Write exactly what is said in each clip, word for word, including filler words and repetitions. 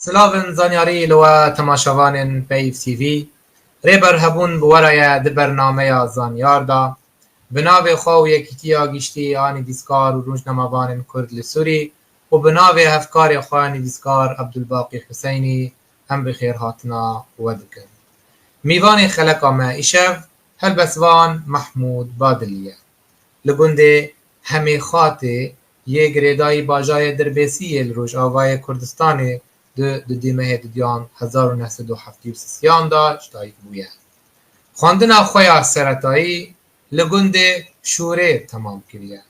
Silavên zanyarî li we temaşevanên Peyv T V. Rêber Hebûn bi we re ye di bernameya Zanyar de. Bi navê xwe û yekîtiya giştî a nivîskar û rojnamevanên Kurd li Sûrî û bi navê hevkarê xwe nivîskar Ebdulbaqî Huseynî em bi xêrhatina we dikin. Mîvanê xeleka me îşev helbestvan Mehmûd Badilî ye. Li gundê Hemêxatê yê girêdayî bajarê Dirbêsiyê li rojavayê Kurdistanê di dudî mehê dudiyan hezar û neh sed û heftê û sisiyan de ji dayik bûye. Xwendina xwe ya seretayî li gundê Şûrê temam kiriye.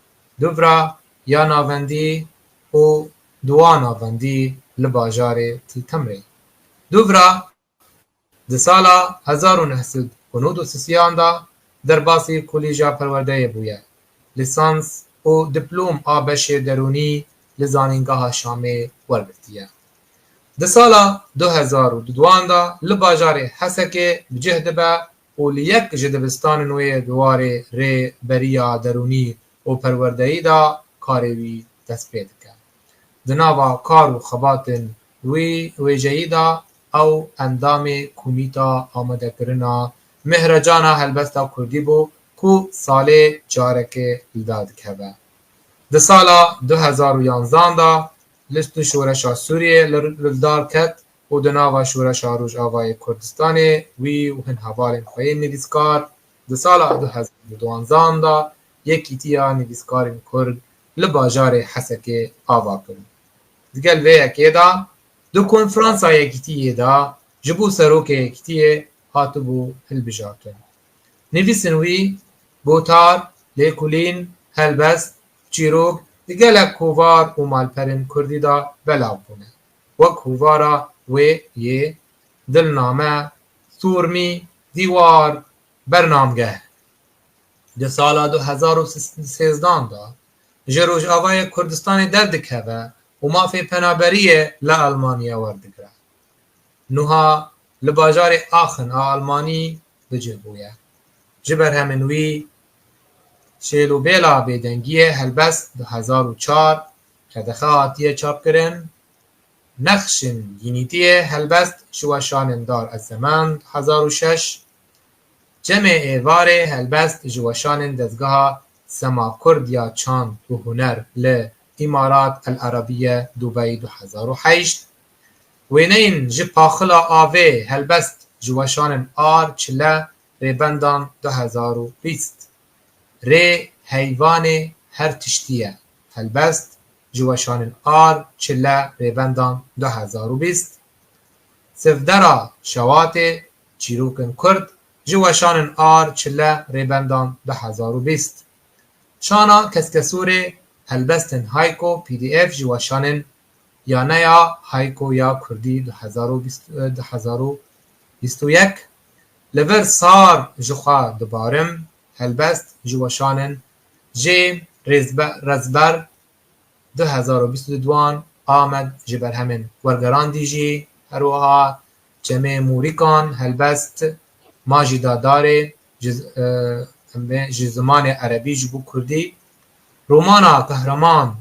Duvra ya navendî û duwa navendî li bajarê Til Temrê. Duvra di sala hezar û neh sed û nod û sisiyan de derbasî Kolîja Perwerdeyê bûye. Lîsans û diplom a beşê derûnî li Zanîngeha Şamê wergirtiye. Di sala du hezar û duduan de li bajarê Hesekê bi cih dibe û li yek ji dibistanên wê di warê rêberiya derûnî û perwerdeyî de karê wî dest pê dike. Di nava kar û xebatên wî wêjeyî de ew endamê Komîta Amadekirina Mihrecana Helbesta Kurdî bû ku salê carekê li dar dikeve. Di sala du hezar û yanzan de li, li Şoreşa Sûriyê li, li dar ket û di nava Şoreşa Rojavayê Kurdistanê wî û hin hevalên xwe yên nivîskar di sala du hezar û duanzan de Yekîtiya Nivîskarên Kurd li bajarê Hesekê ava kirin. Digel vê yekê de di konferansa Yekîtiyê de ji bo serokê Yekîtiyê hatibû hilbijartin. Nivîsên wî gotar, lêkolîn, helbest, çîrok di gelek kovar û malperên kurdî de belav bûne. Wek kovara wê yê Dilname, Sûrmî, Dîwar, Bernamgeh. Di sala du hezar û sêzdan de ji Rojavayê Kurdistanê derdikeve û mafê penaberiyê li Almanya werdigire. Nuha li bajarê Aachen a Almanî bi cih bûye. Ji berhemên wî Şêl û Bêla Bêdengiyê helbest du hezar û çar qedexe hatiye çapkirin. Nexşên Yînîtiyê helbest ji weşanên Dar Ez Zeman du hezar û şeş, Cemê Êvarê helbest ji weşanên Dezgeha Sema Kurd ya Çand û Huner li Îmarat El Erebiye Dubey du hezar û heşt, Wêneyên ji Paxila Avê helbest ji weşanên Ar, Çile, Rêbendan du hezar û bîst. Rê heyvanê her tiştî ye. Helbest ji weşanên Ar, Çile, Rêbendan du hezar û bîst. Sivdera Şewatê, çîrokên Kurd ji weşanên Ar, Çile, Rêbendan du hezar û bîst. Şana Keskesûrê, helbestên Hayko P D F ji weşanên Yaneya Hayko ya Kurdî du hezar û bîst, du hezar û bîst û yek. Li vir Sar ji xwe dibarim, helbest ji weşanên Jê Rêzbe-, Rezber du hezar û bîst û duan, Amed ji berhemên wergerandî jî, her wiha Cemê Mûrîkan, helbest Ma jî da darê ji, e, em bê, ji zimanê erebî ji bo kurdî, romana Qehreman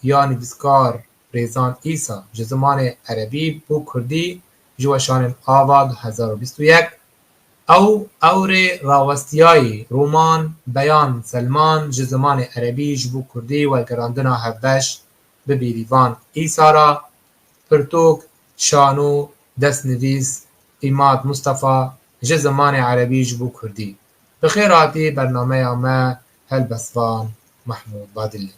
ya nivîskar Rêzan Îsa ji zimanê erebî bo kurdî ji weşanên Ava du hezar û bîst û yek, Ew Ewrê Rawestiyayî, roman Beyan Selman ji zimanê erebî ji bo kurdî, wergerandina hevbeş bi Bêrîvan Îsa re, pirtûk, şano, destnivîs Îmad Mustafa ji zimanê erebî ji bo kurdî. Bi xêr hatî bernameya me, helbestvan Mehmûd Badilî.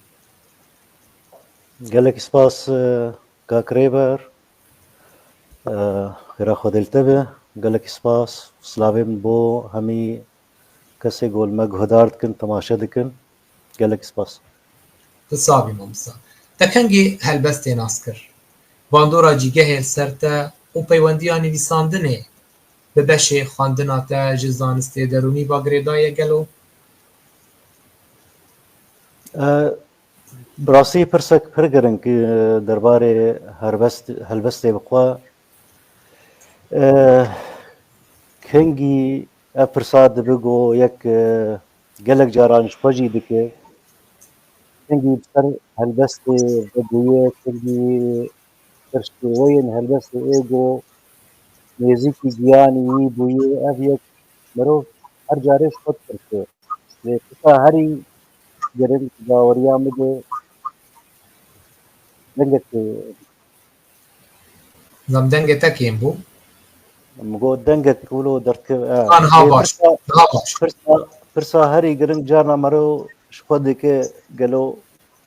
Gelek spas, e, kak Rêber. E, xêra Xwedê li te be. Gelek spas. Silavê min bo hemî kesê ku li me guhdar dikin, temaşe dikin. Gelek spas. Tu sax bî mamosta. Te kengî helbestê nas kir? Bandora cîgehê li ser te û peywendiya nivîsandinê bi beşê xwendina te ji zanistê derûnî ve girêdaye gelo? E, bi rastî pirsek pir giring, e, derbarê herbest-, helbestê bi xwe. E, kengî ev pirsa dibe ku yek, e, gelek caran ji xwe jî dike. Kengî bi ser helbestê vebûye, kengî ser şêweyên helbestê ê go nêzîkî giyanî wî bûye, ev yek mirov her carê ji xwe ditirse. Lê pirsa herî giring di baweriya min de dengek, Zam dengê te kêm bû. Min got dengek wilo derkeve. Niha baş. Niha baş. Pirsa, pirsa herî giring carna mero ji xwe dike gelo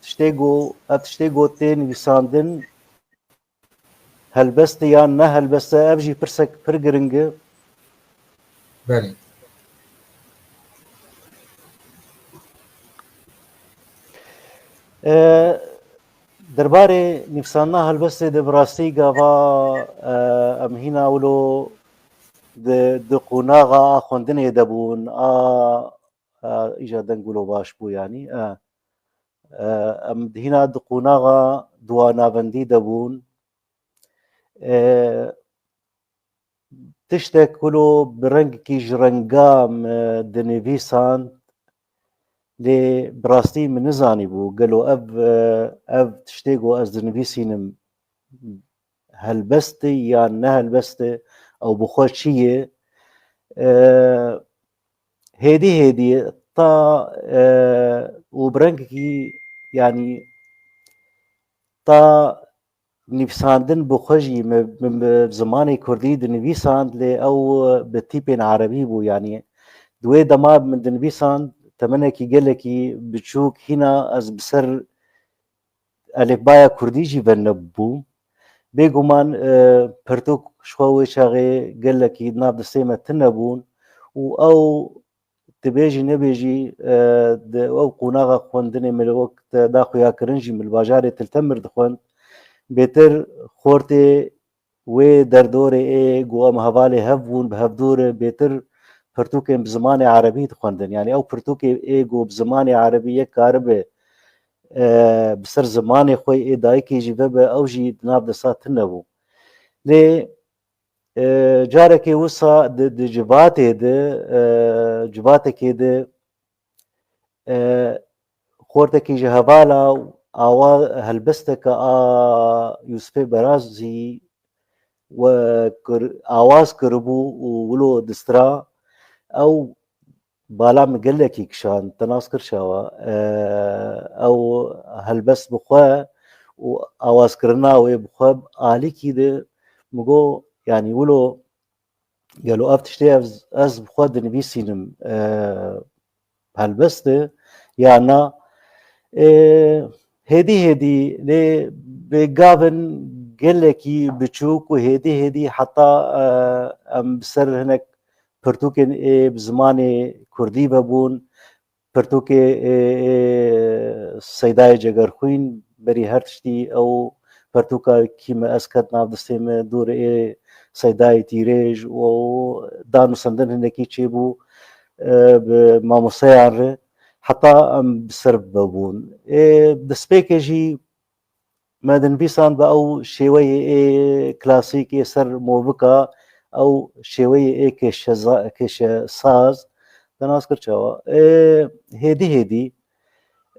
tiştê go, ev tiştê go tê nivîsandin helbest e yan ne helbest e, ev jî pirsek pir giring e. Belê. E, Derbarê nivîsandina helbestê de bi rastî gava, e, em hîna wilo di, di qonaxa a xwendinê de bûn, a, a, îja deng wilo baş bû, yanî, e, e, em hîna di qonaxa duwa navendî de bûn. E, Tiştek wilo bi rengekî ji renga me dinivîsand, lê bi rastî min nizanîbû gelo ev, ev tiştê ku ez dinivîsînim helbest e yan ne helbest e, ew bi xwe çi ye? E, hêdî hêdî ta, e, û bi rengekî, yanî ta nivîsandin bi xwe jî min, min bi zimanê kurdî dinivîsand, lê ew bi tîpên erebî bû. Yanî di wê dema min dinivîsand, temenekî gelekî biçûk hîna ez bi ser elifbaya kurdî jî venebûm. Bêguman, e, pirtûk ji xwe wê çaxê gelekî di nav destê me tune bûn û ew dibêjî nebêjî, e, di ew qonaxa xwendinê min wek te da xuyakirin jî min li bajarê Til Temir dixwend. Bêtir xortê wê derdorê ê ku em hevalê hev bûn, bi hevdû re bêtir pirtûkên bi zimanê erebî dixwendin. Yanî ew pirtûkê ê ku bi zimanê erebî yek karibe, e, bi ser zimanê xwe ê dayikê jî vebe, ew jî di nav desta tune bû. Lê, e, carekê wisa di, di civatê de, e, civatekê de, e, xortekî ji hevala awa helbesteke a Yûsifê Berazî we kir, awaz kiribû û wilo distira. Ew bala min gelekî kişand, te nas kir çawa? E, ew helbest bi xwe û awazkirina wê bi xwe alîkî de min got, yanî wilo gelo ev tiştê ev ez bi xwe dinivîsînim, e, helbest e ya na? E, hêdî hêdî lê bi gavin gelekî biçûk û hêdî hêdî heta, e, em bi ser hinek pirtûkên ê bi zimanê kurdî vebûn. Pirtûkê ê, ê Seydayê Cegerxwîn, berî her tiştî ew pirtûka Kî me ez ket nav destê me, dûr ê Seydayê Tîrêj û dan û sendin hinekî çêbû, e, bi mamosteyan re heta em bi ser vebûn. Ê, destpêkê jî me dinivîsand bi ew şêweyê ê klasîk ê ser movika, ew şêweyê ê kêşeza-, kêşesaz, te nas kir çawa? Ê, hêdî hêdî,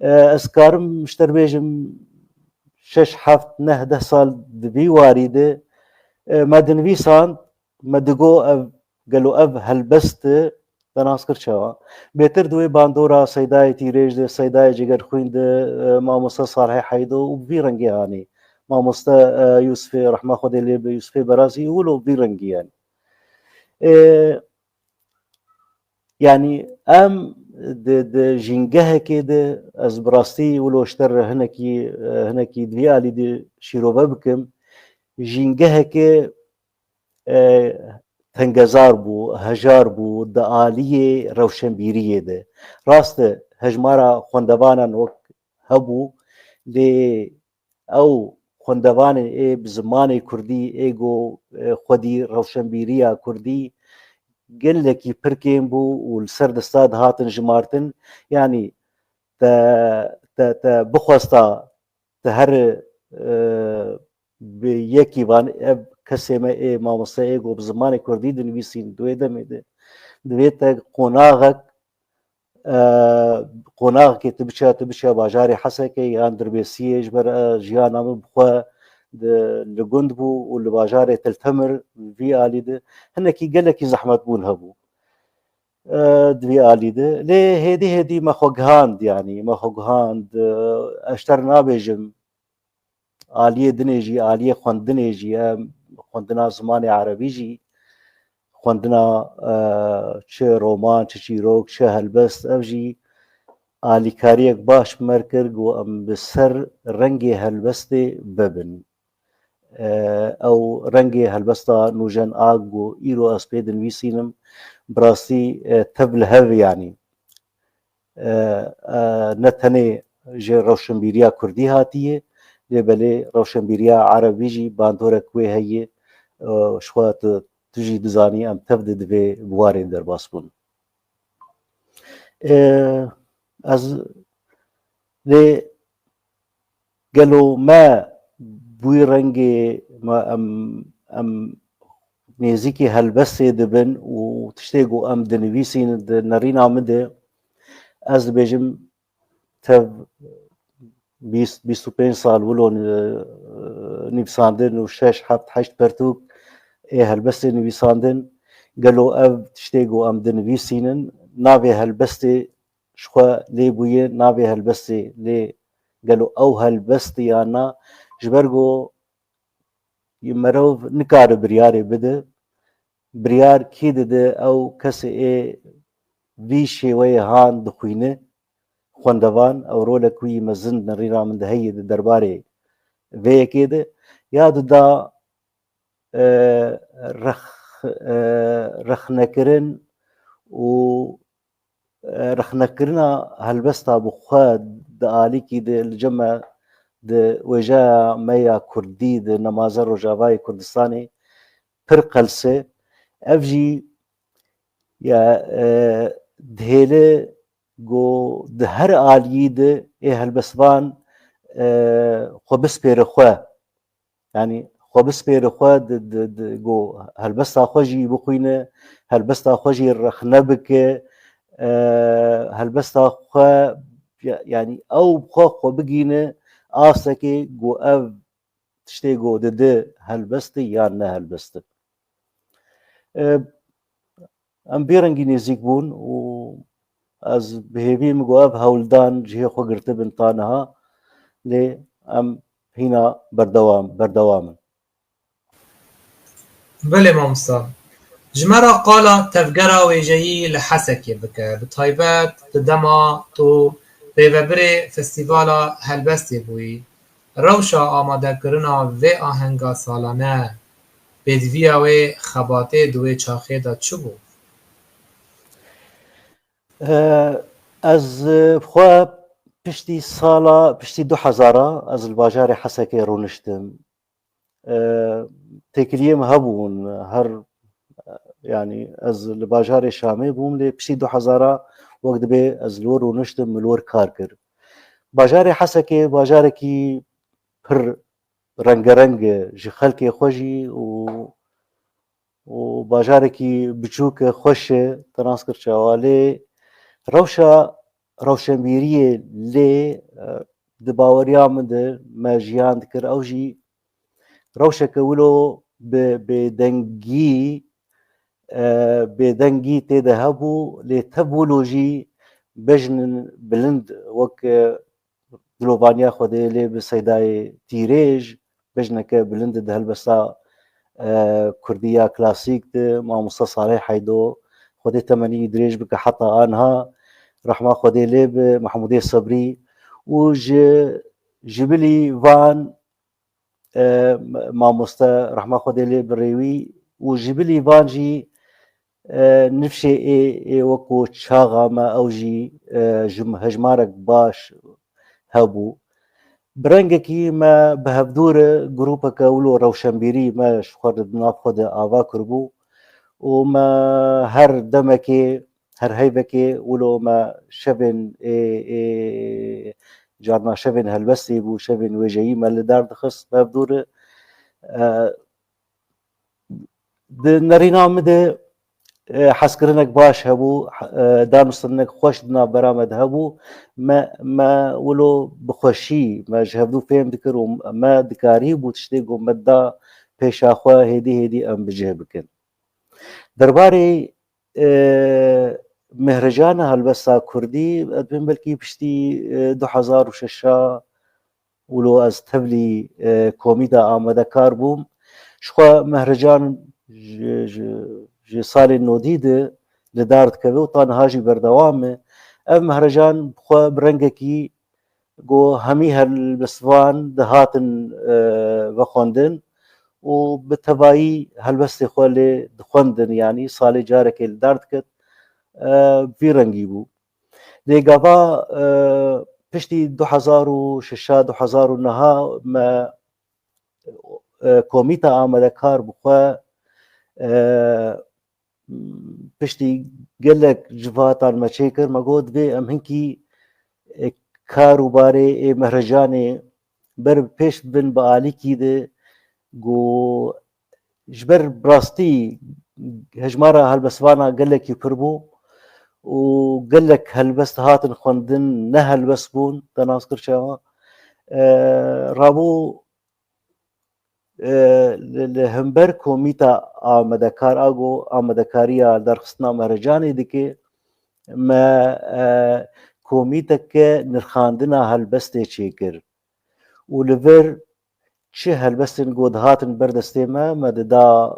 e, ez karim ji te re bêjim, şeş, heft, neh, deh sal di vî warî de, e, me dinivîsand, me digo ev, gelo ev helbest e, te nas kir çawa? Bêtir di wê bandora Seydayê Tîrêj de, Seydayê Cigerxwîn de, e, mamoste Salihê Heydo û bi vî rengê hanî. Mamoste, e, Yûsifê, rehma Xwedê lê be, Yûsifê Berazî û wilo bi vî rengî yanî. E, yanî em di, di jîngehekê de, ez bi rastî wilo ji te re hinekî, e, hinekî di vî alî de şîrove bikim. Jîngeheke, e, tengezar bû, hejar bû di aliyê rewşenbîriyê de. Rast e, hejmara xwendevanan wek hebû, lê ew xwendevanên ê bi zimanê kurdî, ê go, e, xwedî rewşenbîriya kurdî gelekî pir kêm bû û li ser desta dihatin jimartin. Yanî te, te, te bixwesta te her, e, bi yekî van ev kesê me ê mamoste ê ku bi zimanê kurdî dinivîsîn di wê demê de, divê te qonaxek, e, qonaxekê tu biçe, tu biçe bajarê Hesekê yan Dirbêsiyê ji ber, e, jiyana min bi xwe di, li gund bû û li bajarê Til Temir vî alî de hinekî gelekî zehmet bûn hebû. E, di vî alî de. Lê hêdî hêdî me xwe gihand, yanî me xwe gihand, e, ez ji te re nabêjim, aliyê dinê jî, aliyê xwendinê jî, em xwendina zimanê erebî jî, xwendina, e, çi roman, çi çîrok, çi helbest, ev jî alîkariyek baş bi me re kir, ku em bi ser rengê helbestê bibin. E, ew rengê helbesta Nûjen A ku îro ez pê dinivîsînim, bi rastî, e, tev li hev, yanî. E, e, ne tenê ji rewşenbîriya kurdî hatiye, lê belê rewşenbîriya erebî jî bandorek wê heye. E, ji xwe tu, tu jî dizanî, em tev de di vê biwarê derbas bûn. E, ez lê gelo me bûyî rengê me, em, em nêzîkî helbestê dibin û tiştê ku em dinivîsînin di nerîna min de, ez dibêjim tev bîst, bîst û pênc sal wilo ni-, nivîsandin û şeş, heft, heşt pertûk ê helbestê nivîsandin. Gelo ev tiştê ku em dinivîsînin, navê helbestê ji xwe lê bûye, navê helbestê lê gelo ew helbest e yan na? Ji ber ku merov nikare biryarê bide. Biryar kî dide? Ew kesê ê vî şêweyê han dixwîne, xwendevan, ew rolek wî mezin di nerîna min de heye di derbarê vê yekê de. Ya dida, e, rex-, e, rexnekirin û, e, rexnekirina helbesta bi xwe di alîkî de li cem me di wêjeya me ya kurdî, di nemaze Rojavayê Kurdistanê pir qels e. Ev jî ya, e, dihêle ku di her aliyî de ê helbestvan, e, xwe bispêre xwe. Yanî xwe bispêre xwe di, di, di, ku helbesta xwe jî bixwîne, helbesta xwe jî rexne bike, e, helbesta xwe, ya-, yanî ew xwe, xwe bigîne astekê ku ev tiştê ku dide helbest e yan ne helbest e. E, em vê rengî nêzîk bûn û ez bi hêvî min ku ev hewldan cihê xwe girtibin ta niha, lê em hîna berdewam, berdewam in. Belê mamosta. Ji me re qala tevgera wêjeyî li Hesekê bike, bi taybet di dema tu rêvebirê Festîvala Helbestê bûyî. Rewşa amadekirina vê ahenga salane, pêdiviya wê xebatê di wê çaxê de çi bû? E, ez, e, xwe piştî sala, piştî du hezara ez li bajarê Hesekê rûniştim. E, têkiliyê min hebûn, her, yanî ez li bajarê Şamê bûm, lê piştî du hezara wek dibê ez li wir rûniştim, min li wir kar kir. Bajarê Hesekê bajarekî pir rengereng e, ji xelkê xwe jî û, û bajarekî biçûk e, xweş e, te nas kir çawa, lê rewşa rewşenbîriyê lê, e, di baweriya min de me jiyan dikir, ew jî rewşeke wilo bi bêdengî, e, bêdengî tê de hebû, lê tev wilo jî bejnin bilind wek, e, dilovaniya Xwedê lê bi Seydayê Tîrêj, bejneke bilind di helbesta, e, kurdî ya klasîk de, mamosta Salih Heydo, Xwedê temenî dirêj bike heta aniha, rehma Xwedê lê bi, Mehmûdê Sebrî û ji, ji bilî van, e, mamoste rehma Xwedê lê bi rêwî û ji bilî van jî, e, nifşê ê, ê weko çaxa me ew jî, e, ji hejmarek baş hebû. Bi rengekî me bi hevdû re grûpeke wilo rewşenbîrî me ji xwe re di nav xwe de ava kiribû û me her demekê, her heyvekê wilo me şevên ê, ê, carna şevên helbestê bû, şevên wêjeyî me li dar dixist bi hevdû re. E, di nerîna min de e, hezkirinek baş hebû, e, danûsteninek xweş di navbera me de hebû. Me, me wilo bi xweşî me ji hevdû fêm dikir û me dikarî bû tiştê ku me da pêşa xwe hêdî hêdî em bi cih bikin. Derbarê, e, mehrejana helbesta kurdî, ez dibêm belkî piştî, e, du hezar û şeş a wilo ez tevlî, e, komîta amadekar bûm. Ji xwe mehrecan ji, ji, ji salên nodî de li dar dikeve û ta niha jî berdewam e. Ev mehrecan bi xwe bi rengekî ku hemî helbestvan dihatin, e, vexwendin û bi tevayî helbestê xwe lê dixwendin, yanî salê carekê li dar diket, e, vî rengî bû. Lê gava, e, piştî du hezar û şeş a, du hezar û neh a me, e, komîta amadekar bi xwe, e, piştî gelek civatan me çêkir, me got, divê em hinkî, e, kar û barê ê mehrecanê ber bi pêş bibin bi alîkî de, ku ji ber bi rastî hejmara helbestvana gelekî pir bû û gelek helbest hatin xwendin, ne helbest bûn, te nas kir çawa. E, rabû, e, li, li hember komîta amadekar, a ku amadekariya derxistina mehrecanê dike, me, e, komîteke nirxandina helbestê çêkir û li vir çi helbestên ku dihatin ber destê me, me dida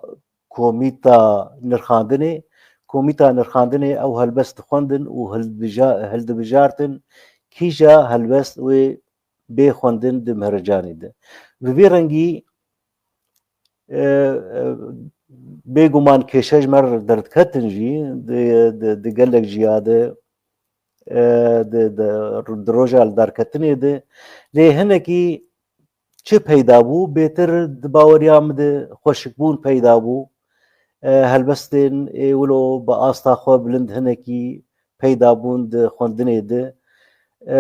komîta nirxandinê. Komîta nirxandinê ew helbest dixwendin û hildibija-, hildibijartin kîja helbest wê bê xwendin di mehrecanê de. Bi vî rengî, e, e, bêguman kêşe ji me re derdiketin jî di, di, di gelek ciya de, e, di, di, di roja li darketinê de. Lê hinekî çi peyda bû, bêtir di baweriya min de xweşikbûn peyda bû. E, helbestên ê wilo bi asta xwe bilind hinekî peyda bûn di xwendinê de. E,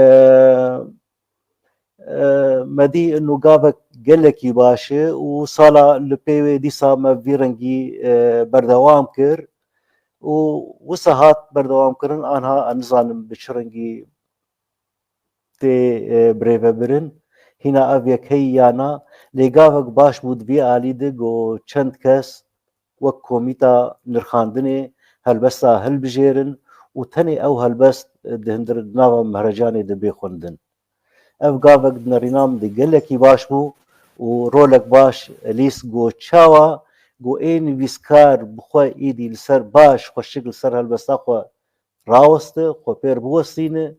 e, me dî ino gavek gelekî baş e û sala li pê wê dîsa me vî rengî, e, berdewam kir û wisa hat berdewam kirin, anha ez nizanim bi çi rengî tê, e, birêvebirin. Hîna ev yek heyî ya na, lê gavek baş bû di vî alî de ku çend kes wek komîta nirxandinê helbesta hilbijêrin û tenê ew helbest, e, di hundir-, di nava mehrecanê de bê xwendin. Ev gavek di nerîna min de gelekî baş bû û rolek baş lîst ku çawa ku ê nivîskar bi xwe êdî li ser baş xweşik li ser helbesta xwe raweste, xwe pêr biwestîne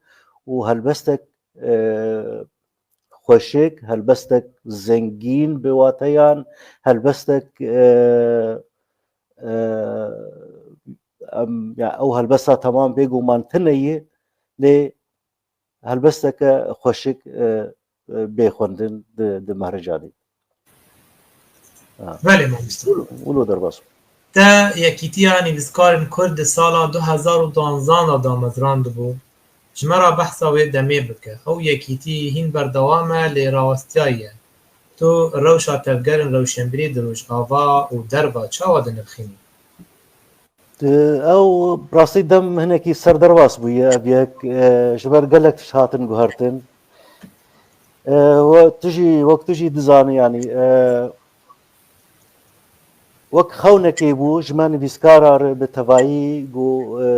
û helbestek, e, xweşik, helbestek zengîn bi wateyan, helbestek, e, e, em, ya ew helbesta temam bêguman tune ye, lê helbesteke xweşik, e, e, bê xwendin di, di mehrecanê. Ha. Belê, mamoste. Wilo, wilo derbas bû. Te Yekîtiya Nivîskarên Kurd di sala du hezar û duanzan de damezrandibû. Ji me re behsa wê demê bike. Ew yekîtî hîn berdewam e, lê rawestiyaye. Tu rewşa tevgerên rewşenbîrî di Rojava û derva çawa dinirxînî? Ew bi rastî dem hinekî ser derbas bûye ev yek, e, ji ber gelek tişt hatin guhertin. E, we tu jî, wek tu jî dizanî, yanî, e, wek xewnekê bû ji me nivîskara re bi tevayî ku, e,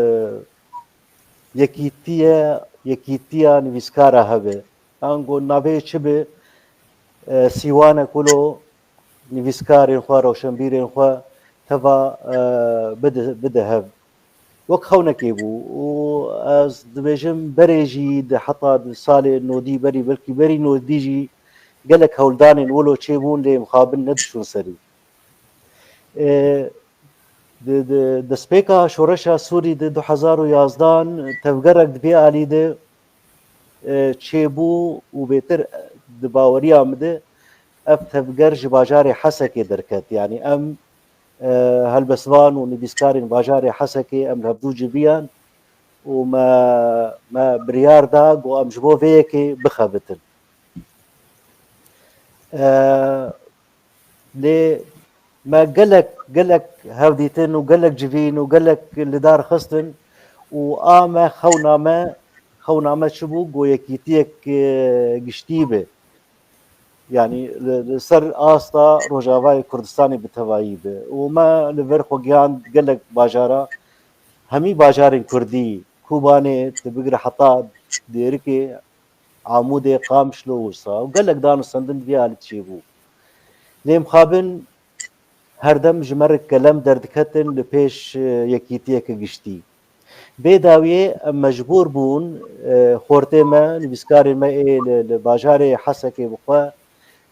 yekîtiye, yekîtiya nivîskara hebe. Ango navê çi be, e, sîwanek wilo nivîskarên xwe, rewşenbîrên xwe teva, e, bide, bide hev. Wek xewnekê bû û ez dibêjim berê jî di heta di salê nodî berî, belkî berî nodî jî gelek hewldanên wilo çêbûn lê mixabin nediçûn serî. E, di, di destpêka şoreşa Sûrî di du hezar û yazdan tevgerek di vê alî de, e, çêbû û bêtir, e, di baweriya min de ev tevger ji bajarê Hesekê derket. Yanî em, e, helbestvan û nivîskarên bajarê Hesekê em li hevdû civiyan û me, me biryar da ku em ji bo vê yekê bixebitin. E, lê Me gelek, gelek hevdîtin û gelek civîn û gelek li dar xistin û a me xewna me, xewna me çi bû? Go yekîtiyek, e, giştî be. Yanî li, li ser asta Rojavayê Kurdistanê bi tevayî be. Û me li vir xwe gihand gelek bajara, hemî bajarên Kurdî, Kobanê, tu bigire heta Dêrikê, Amûdê, Qamişlo, Wisa û gelek danûstendin di vê alî çêbû. Lê mixabin her dem ji me re kelem derdiketin li pêş, e, yekîtiyeke giştî. Bê dawiyê em mecbûr bûn, e, xortê me, nivîskarên me ê li, li bajarê Hesekê bi xwe,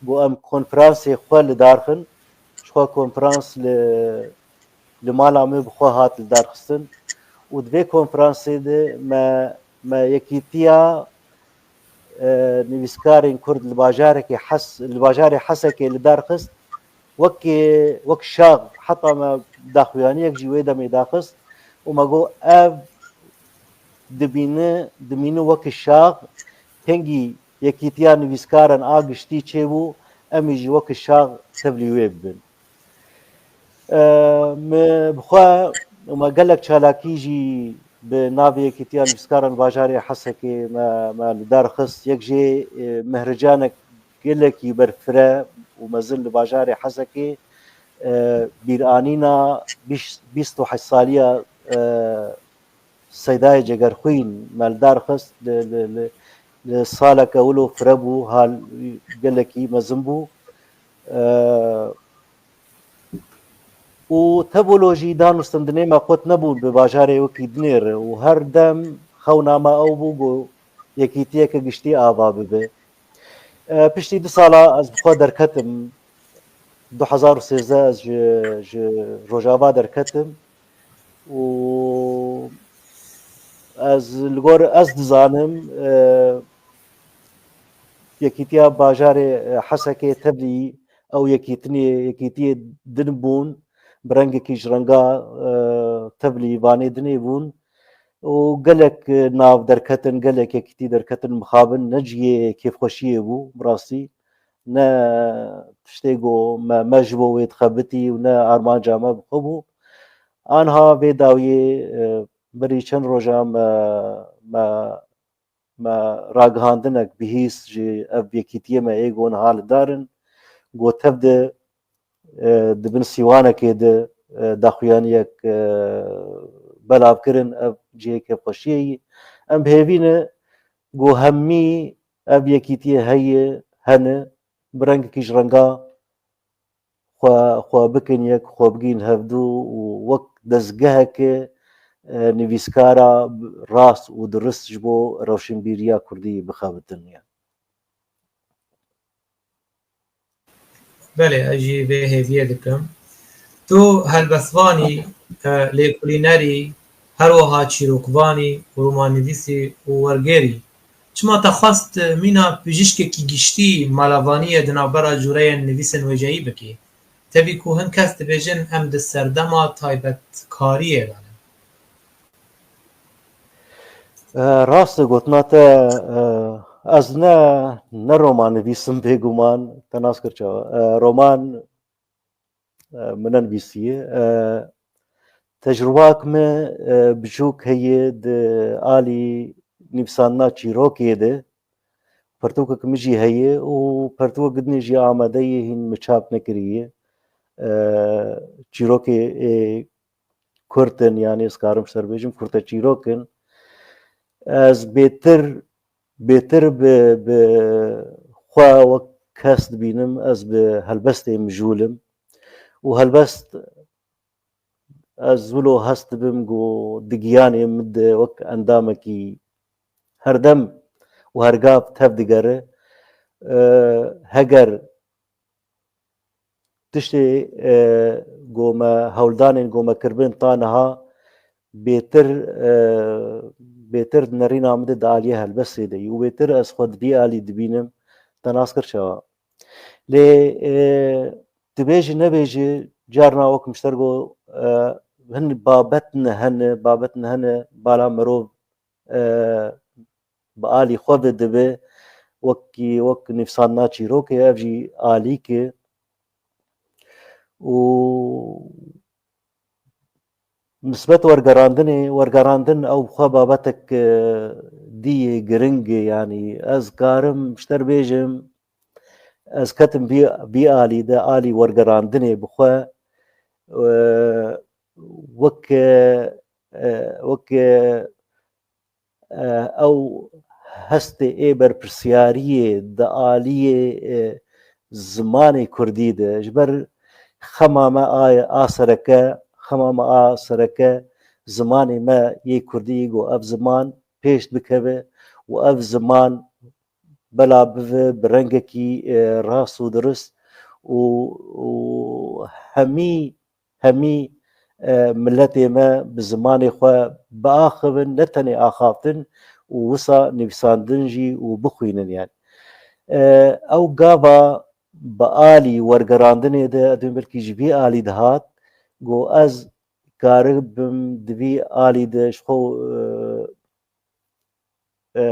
bû em konferansê xwe li dar xin, ji xwe konferans li, li mala me bi xwe hat li dar xistin û di vê konferansê de me, me yekîtiya, e, nivîskarên Kurd li bajarekê Hes-, li bajarê Hesekê li dar xist, wekî, wek şax, heta me daxuyaniyek jî wê demê daxist û me got, ev dibîne, dimîne wekî şax, kengî yekîtiya nivîskaran a giştî çêbû, em ê jî wekî şax tevlî wê bibin. E, me bi xwe û me gelek çalakî jî bi navê Yekîtiya Nivîskaran Bajarê Hesekê me, me li dar xist. Yek jê, e, mehricanek gelekî berfireh û mezin li bajarê Hesekê, e, bîranîna bîst, bîst û heşt saliya, e, Seydayê Cegerxwîn me li dar xist, li, li, li, li saleke wilo fire bû, hal gelekî mezin bû. E, û tevolo jî danûstendinê me qut nebûn bi bajarê wekî dinê re û her dem xewna me ew bû ku yekîtiyeke giştî ava bibe. E, piştî du sala ez bi xwe derketim. Du hezar û sêzdeh ez ji, ji Rojava derketim û ez li gor ez dizanim, e, yekîtiya bajarê, e, Hesekê tevlî ew yekîtinê, yekîtiyê din bûn, bi rengekî ji renga, e, tevlî Vanê dinê bûn û gelek, e, nav derketin, gelek yekîtî derketin mixabin, ne cihê kêfxweşiyê bû, bi rastî ne tiştê ku me, me ji bo wê dixebitî û ne armanca me bi xwe bû. Anha vê dawiyê, e, berî çend roja me, me, me ragihandinek bihîst ji ev yekîtiyê me ê ku niha li dar in, ku tev de, e, di bin sîwanekê de, e, daxuyaniyek, e, belav kirin, ev cihê kêfxweşiyê yî. Em bi hêvî ne ku hemî ev yekîtiyê heye, hene, bi rengekî ji renga xwe, xwe bikin yek, xwe bigîn hevdû û wek dezgeheke, e, nivîskara rast û dirist ji bo rewşenbîriya kurdî bixebitin. Yani. Belê, ez jî vê hêviyê dikim. Tu helbestvanî, e, lêkolînerî, her wiha çîrokvanî, romannivîsî û wergêrî. Çima te xwest mîna pijîşkekî giştî malevaniyê di navbera cûreyên nivîsên wêjeyî bikî? Tevî ku hin kes dibêjin em di serdema taybetkariyê de ne. E, rast e gotina te, e, ez ne, ne romannivîs im bêguman, te nas kir çawa. E, roman, e, min nenivîsiye. E, tecrubak me, e, biçûk heye di alî nivîsandina çîrokê de. Pertûkek min jî heye û pertûkek din jî amade ye, hîn min çap nekiriye. E, çîrokê ê kurt in, yanî ez karim ser bêjim, kurte çîrok in. Ez bêtir, bêtir bi, bi xwe wek kes dibînim, ez bi helbestê mijûl im. Û helbest ez wilo hest dibim ku di giyanê min de wek endamekî herdem û hergav tev digere. E, heger tiştê, e, ku me hewldanên ku me kiribin ta niha bêtir, e, bêtir di nerîna min de di aliyê helbestê de yî û bêtir ez xwe di vî alî dibînim. Te nas kir çawa? Lê, e, dibêjî nebêjî, carna wek min ji te re got, e, hin babet ne hene, babet ne hene, bala mirov, e, bi alî xwe ve dibe, wekî, wek nivîsandina çîrokê, ev jî alîk e. û nisbet wergerandinê, wergerandin ew xwe babetek, e, dî yê giring e, yanî ez karim ji te re bêjim, ez ketim vî, vî alî de, alî wergerandinê bi xwe, e, wek, e, e, wek, e, e, ew hestê ê berpirsiyariyê di aliyê, e, zimanê kurdî de, ji ber xema me a, a sereke, xema me a sereke zimanê me yê kurdî, ku ev ziman pêş bikeve û ev ziman bela bive bi rengekî, e, rast û dirist û, û hemî, hemî, e, miletê me bi zimanê xwe biaxivin, ne tenê axaftin û wisa nivîsandin jî û bixwînin yani. E, ew gava bi alî wergerandinê de, ez dibêm belkî ji vî alî dihat, ku ez karibim di vî alî de ji xwe, e, e,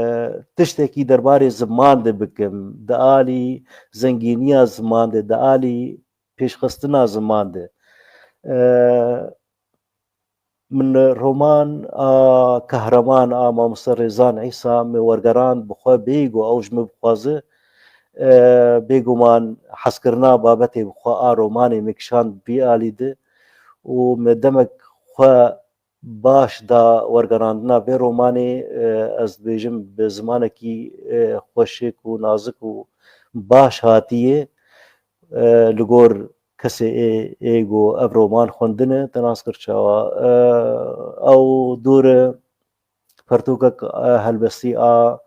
tiştekî derbarê ziman de bikim, di alî zengîniya ziman de, di alî pêşxistina ziman de. E, min roman a Kahraman a Mamoste Rêzan Îsa me wergerand bi xwe bêgo ew ji min bixwaze, e, bêguman hezkirina babetê bi xwe a romanê me kişand vî alî de û me demek xwe baş da wergerandina vê romanê, e, ez dibêjim bi zimanekî, e, xweşik û nazik û baş hatiye, e, li gor kesê ê, ê ku ev roman xwendine, te nas kir çawa. E, ew dûr e, pertûkek, e, helbestî a,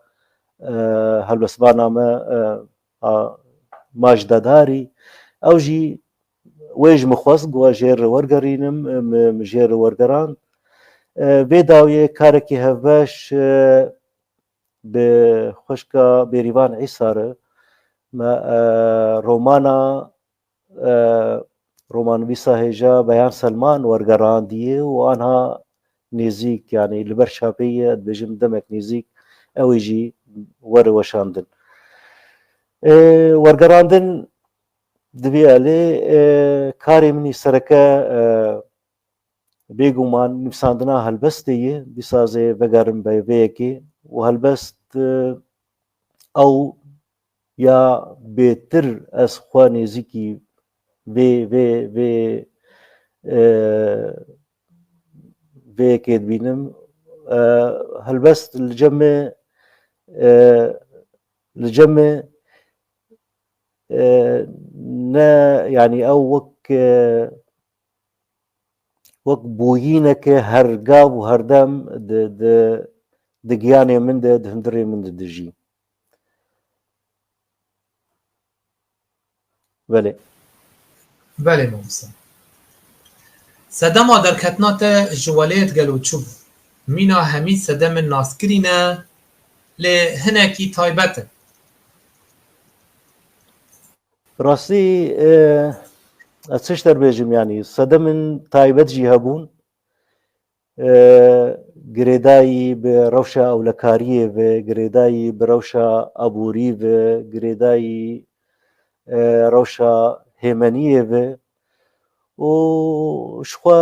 e, helbestbana me, e, a Majda Darî. Ew jî wê ji min xwest ku ez jê re wergerînim, min, min jê re wergerand. E, vê dawiyê karekî hevbeş, e, bi xwişka Bêrîvan Îsa re me, e, romana, e, romannivîsa hêja Beyan Selman wergerandiye û anha nêzîk, yanî li ber çapê ye, dibêjim demek nêzîk, ew ê jî were weşandin. E, wergerandin di vî alî, e, karê min î sereke, e, bêguman nivîsandina helbestê ye, dîsa ez ê vegerim vê, vê yekê û helbest, e, ew ya bêtir ez xwe nêzîkî vê, vê, vê, e, vê yekê dibînim. E, helbest li cem me, e, li cem me, e, ne, yanî ew wek, e, wek bûyîneke her gav û her dem di, di, di giyanê min de, di hundirê min de dijî. Belê. Belê mamoste. Sedema derketina te ji welêt gelo çi bû? Mîna hemî sedemên naskirî ne, lê hinekî taybet in. Rastî, e, ez çi ji te re bêjim, yanî sedemên taybet jî hebûn. E, girêdayî bi rewşa ewlekariyê ve, girêdayî bi rewşa aborî ve, girêdayî, e, rewşa hêmeniyê ve û ji xwe,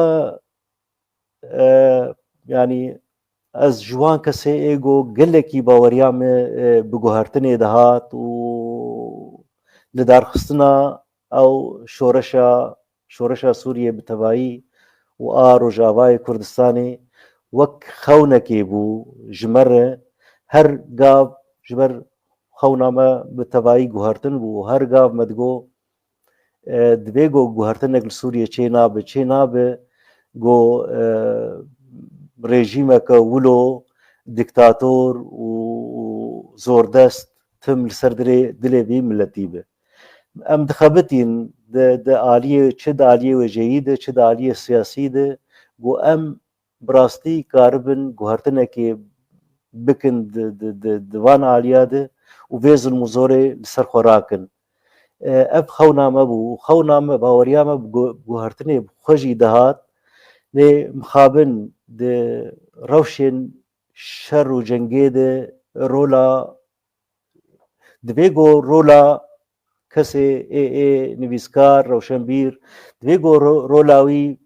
e, yanî ez ji wan kesê ê ku gelekî baweriya me, e, bi guhertinê dihat û lidarxistina ew şoreşa, şoreşa Sûriyê bi tevayî û a Rojavayê Kurdistanê wek xewnekê bû ji me re. Her gav ji ber xewna me bi tevayî guhertin bû û her gav me digot, e, divê ku guhertinek li Sûriyê çê nabe, çê nabe ku, e, rejîmeke wilo dîktator û, û zordest tim li ser dilê, dilê vî miletî be. Em dixebitîn di, di aliyê, çi di aliyê wêjeyî de, çi di aliyê siyasî de, ku em bi rastî karibin guhertinekê bikin di, di, di, di van aliya de û vê zilm û zorê li ser xwe rakin. E, ev xewna me bû. Xewna me, baweriya me bi gu-, guhertinê bi xwe jî dihat. Lê mixabin di rewşên şer û cengê de rola, divê ku rola kesê ê, ê nivîskar, rewşenbîr, divê ku ro-, rola wî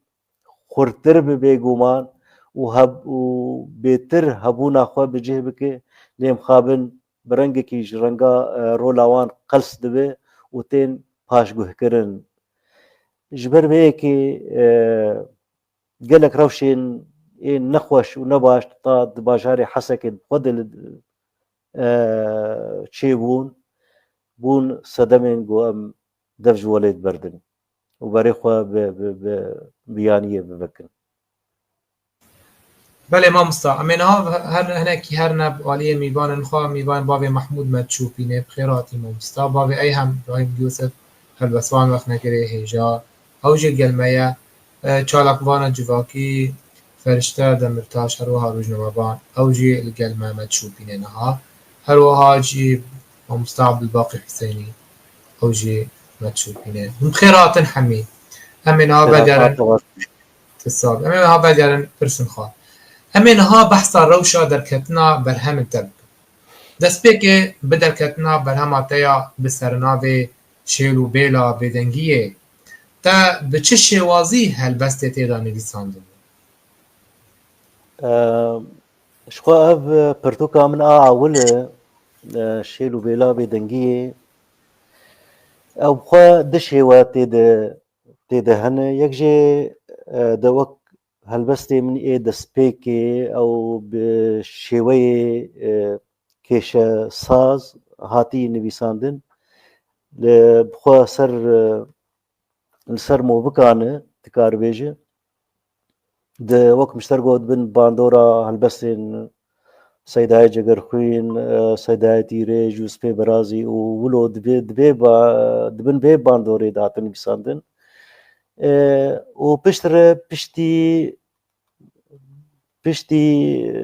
xurtir bibe guman û heb-, û bêtir hebûna xwe bi cih bike, lê mixabin bi rengekî ji renga, e, rola wan qels dibe û tên paşguhkirin. Ji ber vê yekê, e, gelek rewşên ê nexweş û nebaş ta di bajarê Hesekê bi xwe de li, e, çêbûn, bûn sedemên ku em dev ji welêt berdin û berê xwe bi, bi, bi, bi yaniyê bivekin. Belê mamosta, em ê niha her hinekî herin bi aliyê mîvanên xwe, mîvanên bavê Mehmûd me çûpînê, bi xêr hatî mamosta. Bavê Eyhem, Rahîm Yûsif, helbestvan wextnekirê hêja, ew jî gel me ye. E, çalakvana civakî, Ferişte Demirtaş, her wiha rojnamevan, ew jî li gel me me çûpînê niha. Her wiha jî mamosta Abdulbaqî Husênî, ew jî me çûpînê. Hûn bi xêr hatin hemî. Em ê niha vegerin. Te sağ ol. Em ê niha vegerin pirsên xwe. Em ê niha behsa rewşa derketina berhemên te bikin. Destpêkê bi derketina berhema te ya bi sernavê Şêl û Bêla Bêdengiyê, te bi çi şêwazî helbestê tê de nivîsandin? Em, ji xwe ev pirtûka min a ewil e, e, Şêl û Bêla Bêdengiyê. Ew bi xwe du şêwe tê de tê de hene. Yek jê, e, de wek helbestê min ê destpêkê, ew bi şêweyê, e, kêşesaz hatî nivîsandin. Li, bi xwe ser, e, li ser movikan e, dikar bêje. Di, wek min ji te got, bin bandora helbestên Seydayê Cegerxwîn, e, Seydayê Tîrêj, Yûsifê Berazî û wilo dibê, dibê ba-, di bin vê bandorê de hatin nivîsandin. E, û piştre piştî, piştî, e,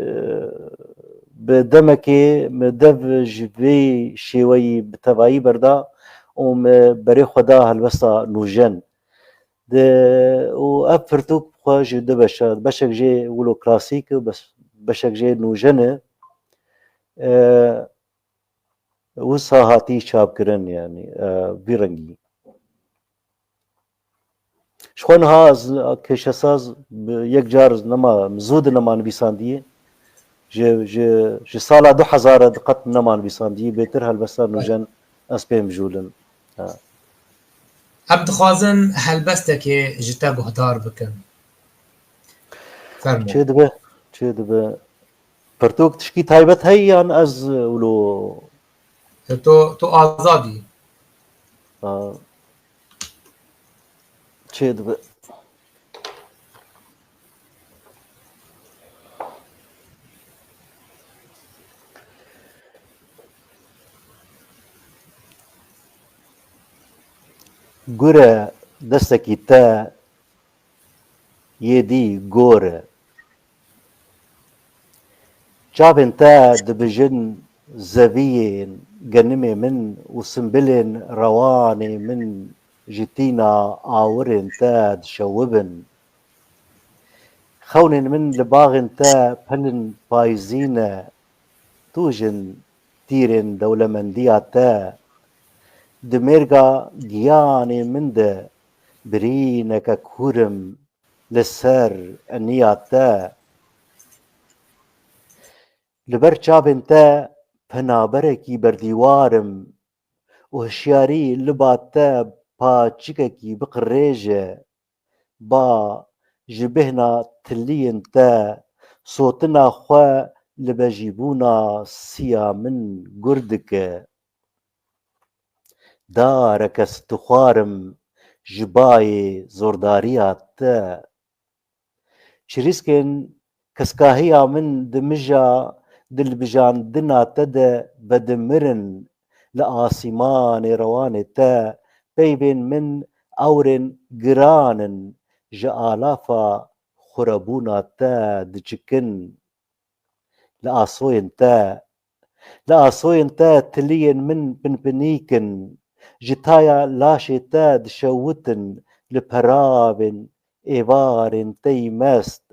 bi demekê min dev ji vê şêweyî bi tevayî berda û min berê xwe da helbesta nûjen. Di, û ev pirtûk bi xwe ji du beşa, beşek jê wilo klasîk e, bes-, beşek jê nûjen e. E, wisa hatî çapkirin, yanî, e, vî rengî. Ji xwe niha ez, kêşesaz bi yek car nema, zû di nema nivîsandiye. Ji, ji, ji sala du hezar e diqet nema nivîsandiye. Bêtir helbesta nûjen ez pê mijûl im. Ha. Em dixwazin helbestekê ji te guhdar bikin. Fermo. Çê dibe, çê dibe. Pirtûk tişkî taybet heye yan ez wilo? E, to, to azad î. Ha. Çê dibe. Gure destekî te yê dî gor e. Çavên te dibijin zeviyên genimê min û simbilên rewanê min ji tîna awirên te dişewibin. Xewnên min li baxên te pelin payizî ne, tu jin tîrên dewlemendiya te. Di mêrga giyanê min de birîneke kûr im li ser eniya te. Li ber çavên te penaberekî berdîwar im û hişyarî liba te paçikekî biqirêje. Ba ji bêhna tiliyên te sotina xwe li bejîbûna siya min gur dike. Dareke stixwarim ji bayê zordariya te. Çirîskên keskahiya min di mija dilbijandina te de vedimirin, li asîmanê rewanê te peyvên min ewrên giran in, ji alafa xurebûna te diçikin. Li asoyên te, li asoyên te tiliyên min pinpinîk in, ji taya laşê te dişewitin, li peravên êvarên te yî mest,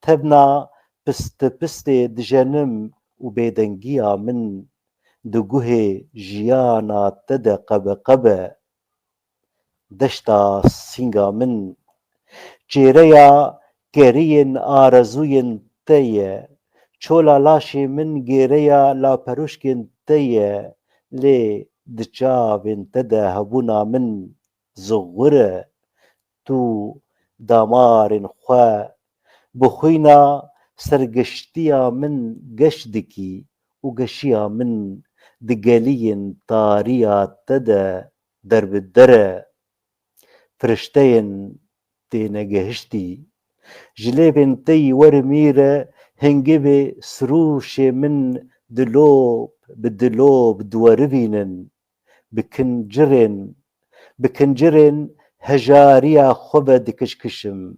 tevna pistipistê dijenim û bêdengiya min, di guhê jiyana te de qebeqebe. Deşta sînga min, çêreya keriyên arezûyên te ye. Çola laşê min gêreya laperûşkên te ye, lê di çavên te de hebûna min zixwir e. Tu damarên xwe bi xwîna sergeştiya min geş dikî û geşiya min di geliyên tariya te de derbider e. Firişteyên tênegihiştî ji lêvên te yî werimî re hingivê sirûşê min dilop bi dilop diwerivînin. Bi kincirên, bi kincirên hejariya xwe ve dikişkişim.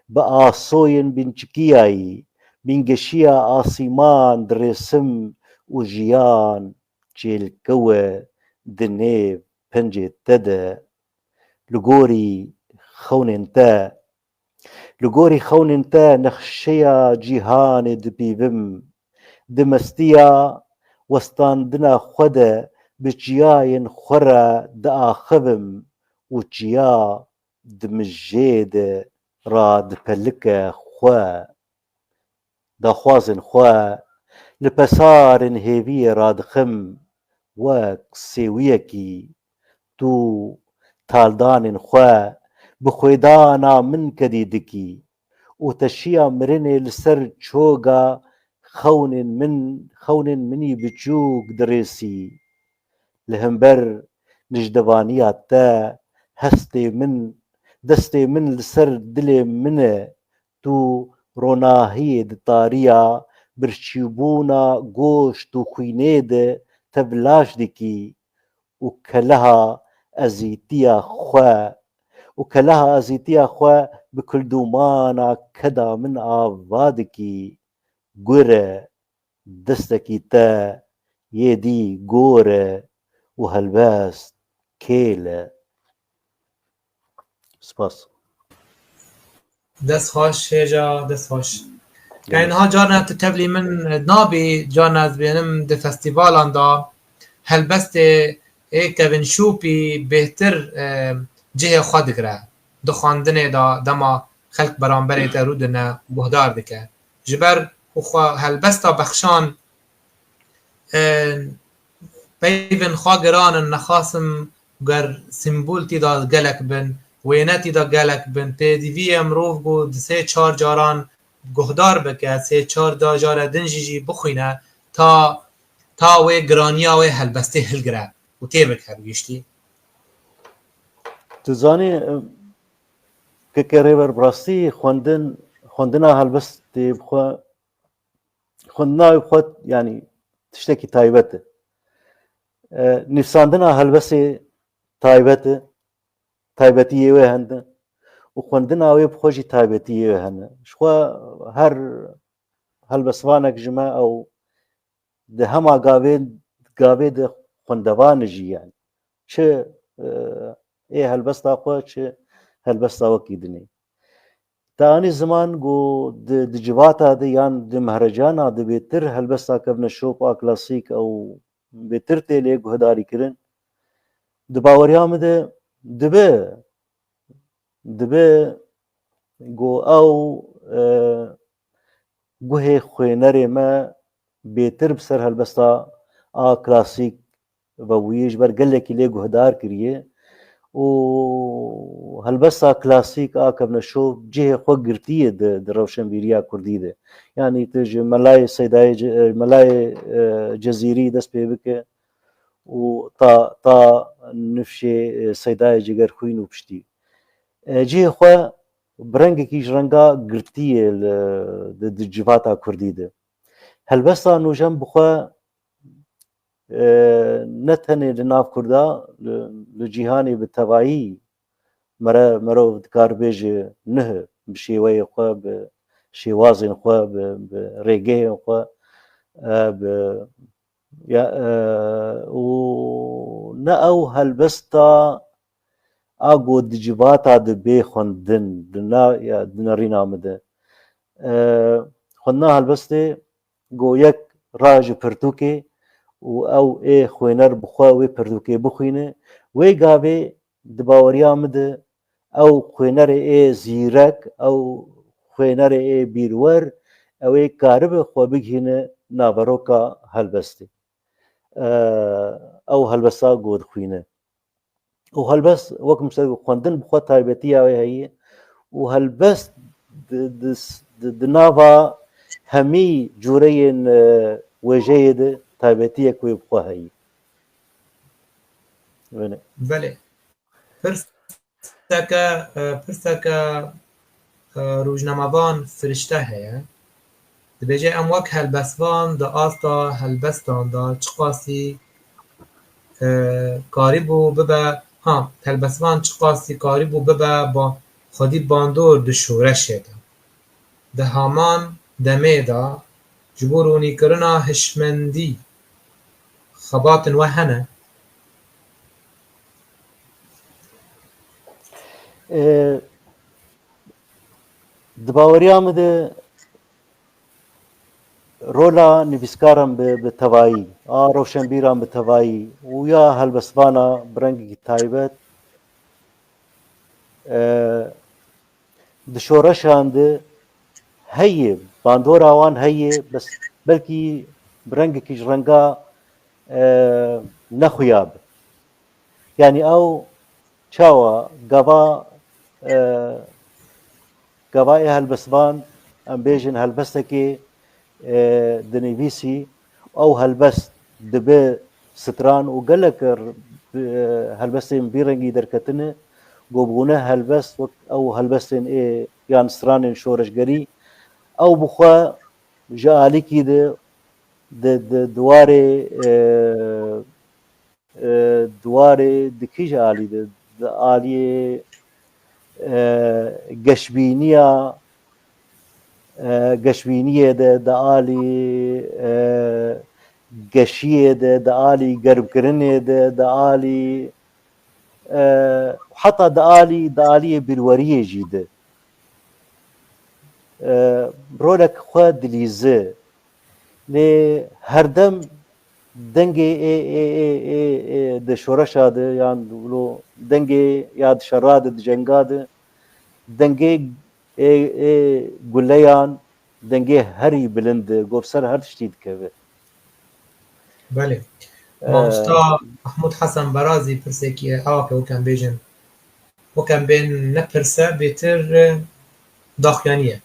Bi asoyên bînçikiyayî, bîngeşiya asîman dirêsim û jiyan çêlkewe di nêv pencê te de. Li gorî xewnên te, li gorî xewnên te nexşeya cîhanê dipîvim. Di mestiya westandina xwe de bi çiyayên xwe re diaxivim û çiya di mijê de radipelike xwe. Daxwazên xwe li pesarên hêviyê radixim, wek sêwiyekî tu taldanên xwe bi xwêdana min kedî dikî û teşiya mirinê li ser çoga xewnên min, xewnên min î biçûk dirêsî. Li hember nijdevaniya te hestê min, destê min li ser dilê min e. Tu ronahiyê di tariya birçîbûna goşt û xwînê de tevlaş dikî û keleha ezîtiya xwe û keleha ezîtiya xwe bi kildûmana keda min ava dikî. Gure, destekî te yê dî gor e û helbest kêl e. Spas. Dest xweş hêja, dest xweş. Yani niha carna tu tevlî min nabî, carna ez bênim di festîvalan de helbestê ê Kevin Şûpî bêhtir, e, cihê xwe digire. Di xwendinê de dema xelk beramberê te rûdine guhdar dike. Ji ber ku xwe helbesta bexşan, e, peyvên xwe giran in, nexasim ger sîmbol tî de gelek bin, wêne tî de gelek bin, pêdivî ye mirov ku di sê çar caran guhdar bike, sê çar da jare din jî jî bixwîne, ta, ta wê giraniya wê helbestê hilgire û tê bike bi giştî. Tu zanî, keke Rêber, bi rastî xwendin, xwendina helbestê bi xwe, xwendina wê bi xwe, yanî tiştekî taybet e. E, nivîsandina helbestê taybet e, taybetiyê wê hene û xwendina wê bi xwe jî taybetiyê wê hene. Ji xwe her helbestvanek ji me ew di hema gavê, gavê de xwendevan e jî, yani. Çi, e, ê helbesta xwe, çi helbesta wekî dinê. Te anî ziman ku di, di civata de yan di mehrecana de bêtir helbesta kevneşop a klasîk ew bêtir tê lê guhdarî kirin. Di baweriya min de dibe, dibe ku ew, e, guhê xwênerê me bêtir bi ser helbesta a klasîk ve bûye, ji ber gelekî lê guhdar kiriye û helbesta klasîk a kevneşop cihê xwe girtiye di, di rewşenbîriya kurdî de. Yanî tu ji Melayê Seydayê Ce-, Melayê, e, Cezîrî dest pê bike û ta, ta nifşê, e, Seydayê Cegerxwîn û piştî. E, cihê xwe bi rengekî ji renga girtiyê li, di, di civata kurdî de. Helbesta nûjen bi xwe, e, ne tenê li nav kurda, li, li cîhanê bi tevayî mere-, merov dikar bêje nuh bi şêweyê xwe, bi şêwazên xwe, bi, bi rêgehên xwe, e, bi, ya, e, û ne ew helbesta a ku di civata de bê xwendin, di na, ya, di nerîna min de. E, xwendina helbestê ku yek raye ji pirtûkê û ew ê xwêner bi xwe wê pirtûkê bixwîne, wê gavê di baweriya min de ew xwênerê ê zîrek, ew xwênerê ê bîrwer, ew ê karibe xwe bigihîne naveroka helbestê. Ew helbesta ku dixwîne. Û helbest, wek min ser xwendin bi xwe taybetiya wê heye û helbest di, di, di, di nava hemî cûreyên, e, wêjeyê de taybetiyek wê bi xwe heye. Wene. Belê. Pirseke, e, pirseke, e, rojnamevan Firişte heye. Dibêje, em wek helbestvan di asta helbestan de çiqasî, e, karîbû bibe, ha, helbestvan çiqasî karîbû bibe ba-, xwedî bandor di şoreşê de. Di heman demê de ji bo ronîkirina hişmendî xebatên we hene? E, di baweriya min de rola nivîskaran bi, bi tevayî, a rewşenbîran bi tevayî û ya helbestvana bi rengekî taybet, e, di şoreşan de heye, bandora wan heye, bes belkî bi rengekî ji renga, e, nexuya be. Yanî ew çawa gava, e, gava ê helbestvan, em bêjin helbestekê, e, dinivîsî, ew helbest dibe stran û gelek r-, e, helbestên vî rengî derketine, ku bûne helbest wek ew helbestên ê yan stranên şoreşgerî, ew bi xwe ji alîkî de di, di, di warê, e, e, di warê di kîj alî de, di aliyê, e, geşbîniya, e, geşbîniyê de, di alî, e, geşiyê de, di alî germkirinê de, di alî, e, heta di alî, di aliyê bîrweriyê jî de. E, rolek xwe dilîze. Lê herdem dengê ê, ê, ê, ê, ê di şoreşa de yan wilo dengê ya di şera de, di cenga de, dengê ê, ê guleyan, dengê herî bilind e, ku bi ser her tiştî dikeve. Belê. Ee, Mamosta Mahmud Hasan Berazî pirsekî ye, awake wek em bêjin, wek em bên ne pirse, bêtir, e, daxuyanî ye.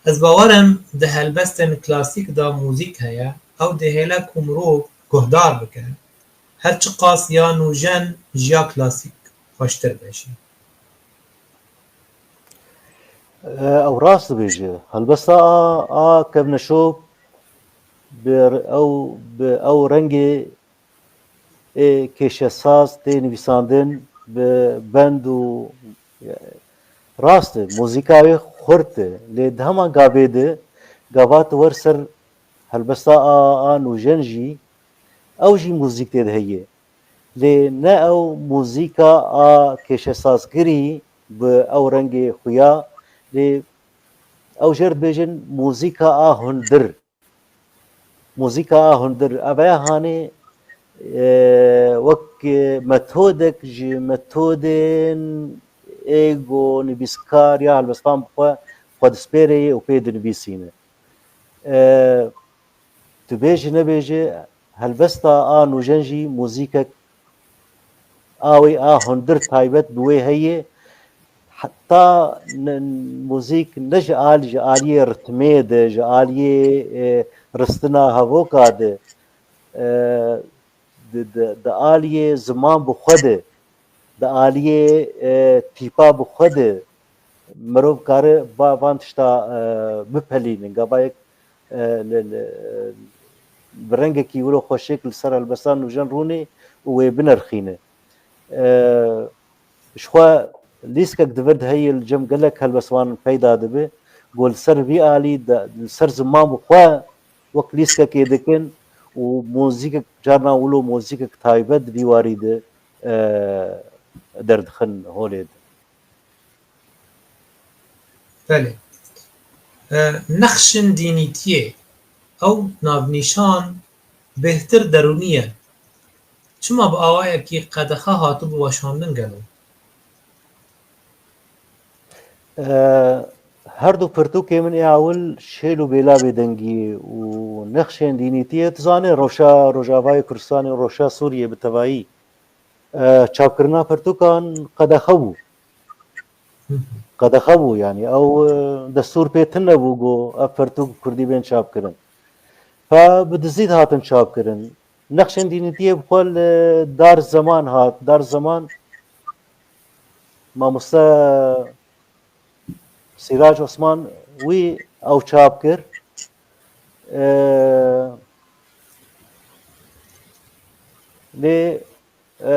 Ez bawer im di helbestên klasîk de muzîk heye, ew dihêle ku mirov guhdar bike, her çiqas ya nûjen ji ya klasîk xweştir be jî. E, ew rast dibêje. Helbesta a, a kevneşop bi ew, bi ew rengê ê kêşesaz tê nivîsandin bi bend û, e, rast e, muzîka wê xurt e. Lê di heman gavê de, gava tu wer ser helbesta a, a nûjen jî, ew jî muzîk tê de heye. Lê ne ew muzîka a kêşesazkirî bi ew rengê xuya, lê ew jê re dibêjin muzîka a hundir. Muzîka a hundir. Ev ya hanê, e, wek, e, metodek ji metodên ê ku nivîskar ya helbestvan bi xwe, xwe dispêrê û pê dinivîsîne. E, tu bêjî nebêjî, helbesta a nûjen jî muzîkek a wê a hundir taybet bi wê heye. Heta n-, muzîk ne ji al-, ji aliyê ritmê de, ji aliyê, e, ristina hevoka de, e, di, di, di aliyê ziman bi xwe de, di aliyê, e, tîpa bi xwe de mirov kare va-, van tişta, e, bipelînin. Gava yek, e, li, li, bi rengekî wilo xweşik li ser helbestan nûjen rûnê û wê binerxîne. E, ji xwe lîstkek di vir de heye li cem gelek helbestvan peyda dibe. Ku li ser vî alî de, li ser ziman bi xwe wek lîstkekê dikin û muzîkek, carna wilo muzîkek taybet di vî warî de, e, derdixin holê de. Belê. E, nexşin dînîtiyê, ew navnîşan bêhtir derûnî ye. Çima bi awayekî qedexe hatibû weşandin gelo? E, her du pirtûkê min ê ewil Şêl û Bêla Bêdengiyê û Nexşên Dînîtiyê, tu zanî, rewşa Rojavayê Kurdistanê û rewşa Sûriyê bi tevayî, e, çapkirina pirtûkan qedexe bû. Qedexe bû, yanî ew, e, destûr pê tune bû ku ev pirtûk kurdî bên çapkirin. Fe bi dizî dihatin çapkirin. Nexşên Dînîtiyê bi xwe li Dar Zeman hat. Dar Zeman, mamoste Sîrac Osman wî ew çap kir. E, lê, e,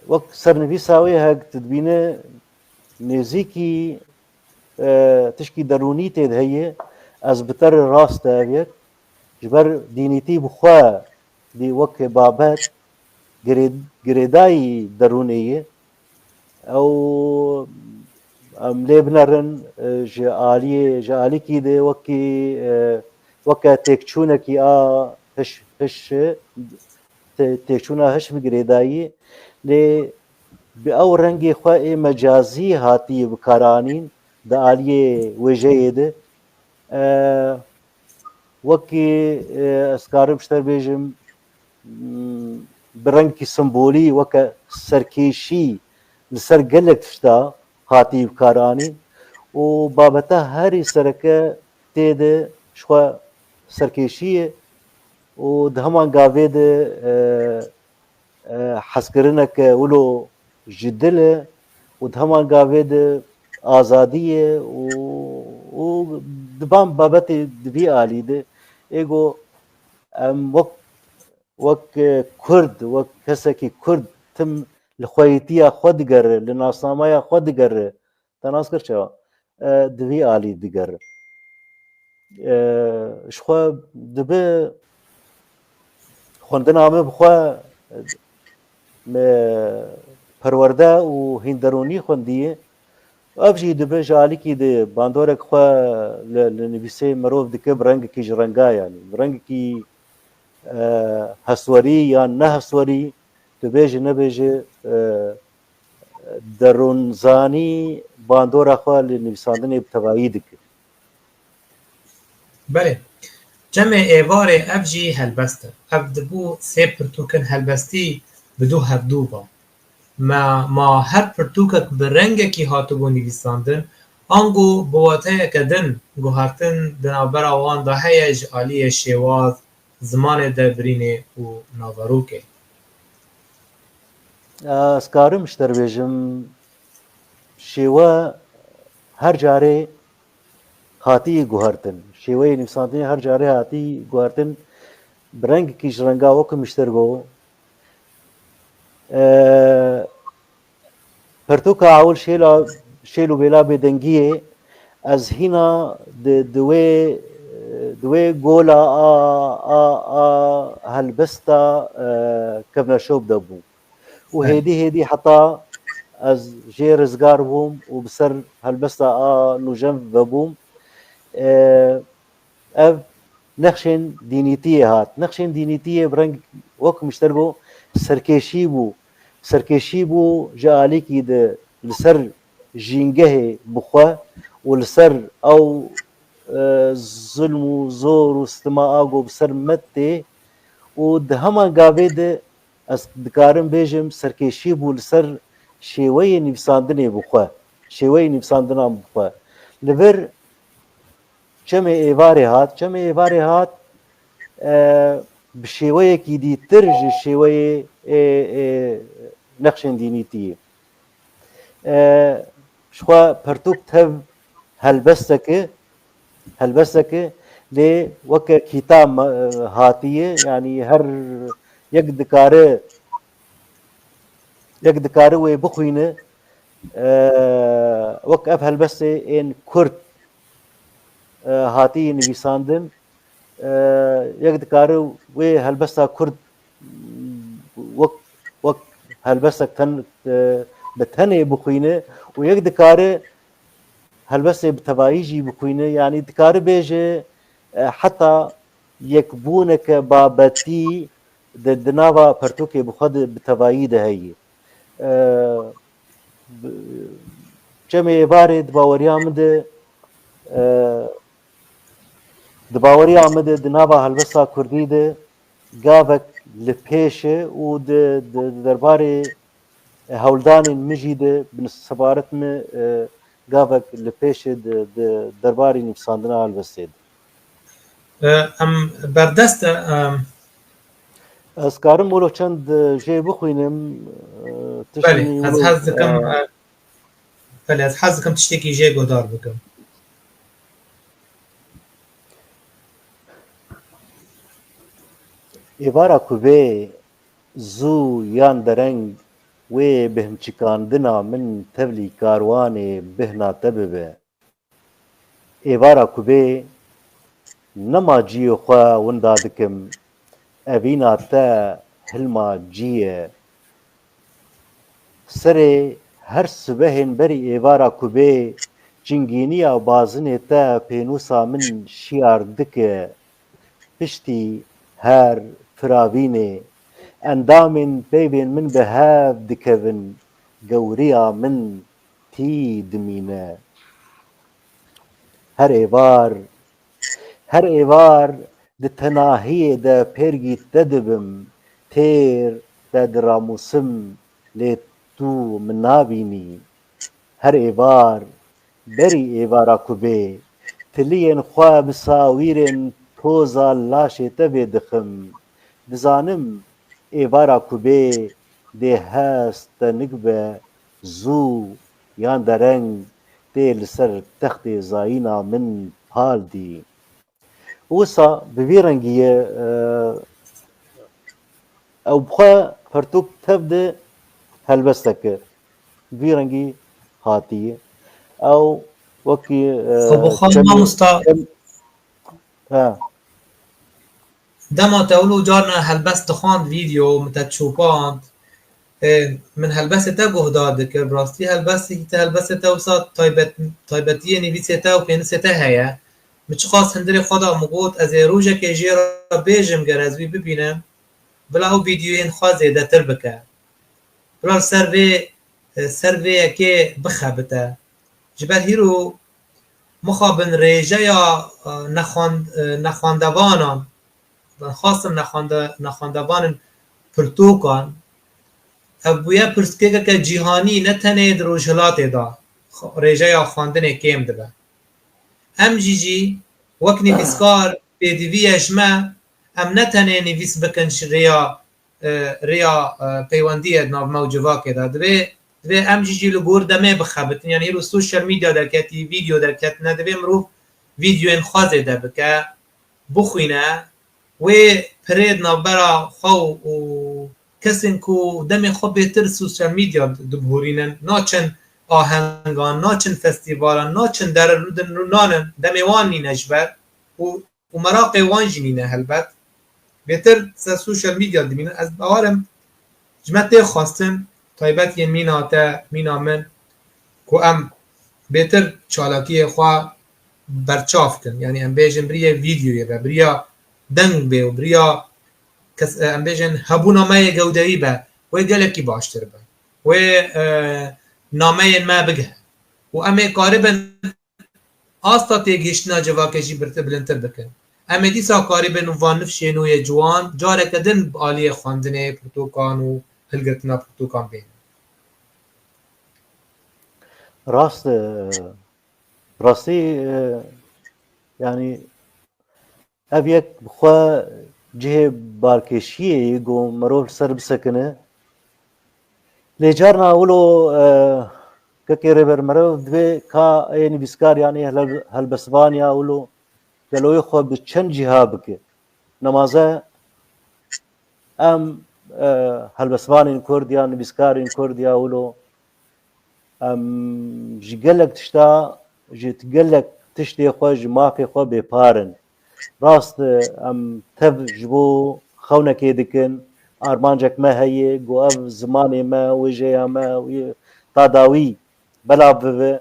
wek sernivîsa wê hek tu dibîne nêzîkî, e, tişkî derûnî tê de heye, ez bi te re rast e ev yek. Ji ber dînîtî bi xwe dî wek babet girê-, girêdayî derûnê ye. Ew, em lê binerin, e, ji aliyê, ji alîkî de wekî, e, weke têkçûnekî a hiş, hiş, tê-, têkçûna hiş bi girêdayî, lê bi ew rengê xwe ê mecazî hatiye bikaranîn di aliyê wêjeyê de. E, wekî, e, ez karim ji te bêjim, m, bi rengekî simbolî weke serkêşî li ser gelek tişta hatiye bikaranîn û babeta herî sereke tê de ji xwe serkêşî ye û di heman gavê de, e, e, hezkirineke wilo ji dil e û di heman gavê de azadî ye û, û di van babetê di vî alî de ê ku em wek, wek, e, Kurd, wek kesekî Kurd tim li xweyîtiya xwe digere, li nasnameya xwe digere, te nas kir çawa? E, di vî alî digere. E, ji xwe dibe xwendina me bi xwe, e, perwerde û hînderûnî xwendiye. Ev jî dibe ji alîkî de bandorek xwe li, li nivîsê mirov dike bi rengekî ji renga, yanî bi rengekî, e, heswerî yan neheswerî, tu bêjî nebêjî, e, derûnzanî bandora xwe li nivîsandinê bi tevayî dike. Belê. Çemê êvarê ev jî helbest e. Ev dibû sê pirtûkin helbestî bi du hevdû ve. Me, ma her pirtûkek bi rengekî hatibû nivîsandin, ango bi wateyeke din guhertin di navbera wan de heye ji aliyê şêwaz, zimanê derbirînê û naverokê. Ez karim ji te re bêjim, şêwe her carê hatî guhertin. Şêweyê nivîsandinê her carê hatî guhertin. Bi rengekî ji renga wek min ji te re got. E, Pirtûka ewil Şêla, Şêl û Bêla Bêdengiyê, ez hîna di, di wê, di wê gola a, a, a helbesta, e, kevneşop de bûm. Û Evet. hêdî hêdî heta ez jê rizgar bûm û bi ser helbesta a nûjen vebûm. E, Ev nexşên dînîtiyê hat. Nexşên dînîtiyê bi reng wek min ji te re got, serkêşî bû. Serkêşî bû ji alîkî de li ser jîngehê bi xwe û li ser ew, e, zulm û zor û stima a ku bi ser me tê û di heman gavê de ez dikarim bêjim serkêşî bû li ser şêweyê nivîsandinê bi xwe. Şêweyê nivîsandinan bi xwe. Li vir Çemê Êvarê hat. Çemê Êvarê hat, e, bi şêweyekî dîtir ji şêweyê, e, e, nexşên dînîtiyê. E, ji xwe pirtûk tev helbestek e, helbestek e, lê weke kîtab, e, hatiye, yanî her yek dikare, yek dikare wê bixwîne, e, wek ev helbestê ên kurd, e, hatiye nivîsandin. E, yek dikare wê helbesta kurd wek, wek helbestek ten, e, bi tenê bixwîne û yek dikare helbestê bi tevayî jî bixwîne. Yanî dikare bêje, e, heta yekbûneke babetî di, di nava pertûkê bi xwe de bi tevayî de heye. E, bi, çemê êvarê di baweriya min de, e, di baweriya min de di nava helbesta kurdî de gavek li pêş e û di, di, di derbarê hewldanên min jî de bi sebaret min, e, gavek li pêş e di, di derbarê nivîsandina helbestê de. E, em berdest e, em, Ez karim wilo çend, e, jê bixwînim, e, tiştê Belê, ez wilo, hez dikim, e, e, belê, ez hez dikim tiştekî jê guhdar bikim. Êvara ku bê zû yan dereng wê bihmçikandina min tevlî karwanê bihna te bibe. Êvara ku bê, nema ciyê xwe winda dikim, evîna te hilma cî ye. Serê her sibehên berî êvara ku bê, çingîniya bazinê te pênûsa min şiyar dike. Piştî her firavînê, endamên peyvên min bi hev dikevin, gewriya min tî dimîne. Her êvar, her êvar di tenahiyê de pêrgî te dibim, têr te diramûsim, lê tu min nabînî. Her êvar, berî êvara ku bê, tiliyên xwe bi sawîrên toza laşê te vê dixim. Dizanim êvara ku bê dê hest te nik be, zû yan dereng tê li ser textê zayîna min pal dî. Wisa bi vî rengî ye, e, ew bi xwe pertûk tev de helbestek e. Bi vî rengî hatiye. Ew wekî, e, Xwe bi xwe çemê, mamosta. çem-, he. Dema te wilo carna helbest dixwand, vîdeo min te çopand, e, min helbestê te guhdar dikir. Bi rastî helbestekî te, helbestê te wisa taybet-, taybetiyê nivîsê te û pênûsê te heye. Min çiqas hundirê xwe da, min got, ez ê rojekê jê re bêjim, ger ez wî bibînim, bila ew vîdeoyên xwe zêdetir bike. Bila li ser vê, e, ser vê yekê bixebite. Ji ber hîro mixabin rêjeya, e, nexwend-, e, nexwendevanan, xwastin nexwende-, nexwendevanên pirtûkan, ev bûye pirsgirêkeke cîhanî, ne tenê di Rojhilatê de xwe-, rêjeya xwendinê kêm dibe. Em jî jî wek nivîskar pêdivî ye ji me, em ne tenê nivîs bikin ji rêya, e, rêya, e, peywendiyê di nav me û civakê de. Divê, divê em jî jî li gor demê bixebitin. Yanî îro sosyal medya derketî, vîdeo derketine, divê mirov vîdeoyên xwe zêde bike, bixwîne, wê pirê di navbera xwe û, û kesên ku demê xwe bêtir sosyal medya dibihurînin, naçin ahengan, naçin festîvalan, naçin derin rûdin rûnanin, demê wan nîne ji ber û, û meraqê wan jî nîne helbet. Bêtir ser sosyal medya dimînin. Ez bawer im ji me tê xwestin, taybet yê mîna te, mîna min, ku em bêtir çalakiyê xwe berçav kin. Yanî em bêjin bi rêya vîdeoyê be, bi rêya deng bê û bi rêya kes, em bêjin hebûna me yê gewdeyî be, wê gelekî baştir be. Wê, e, nameyên me bigihe. Û em ê karibin asta têgihiştina civakê jî birtir, bilindtir bikin. Em ê dîsa karibin van nifşên nû yê ciwan careke din bi aliyê xwendinê pirtûkan û hilgirtina pirtûkan bênin. Rast e, rastî, e, yanî ev yek bi xwe cihê balkêşiyê ye ku mirov li ser bisekine. Lê carna wilo, e, kekê rêber meriv divê ka ê nivîskar yan ê hel-, helbestvan ya wilo geloyê xwe bi çend cîha bike. Nemaze em, e, helbestvanên Kurd ya, nivîskarên Kurd ya wilo, em ji gelek tişta, ji gelek tiştê xwe, ji mafê xwe bêpar in. Rast e, em tev ji bo xewnekê dikin, armancek me heye, ku ev zimanê me, wêjeya me, wê ta dawî belav bibe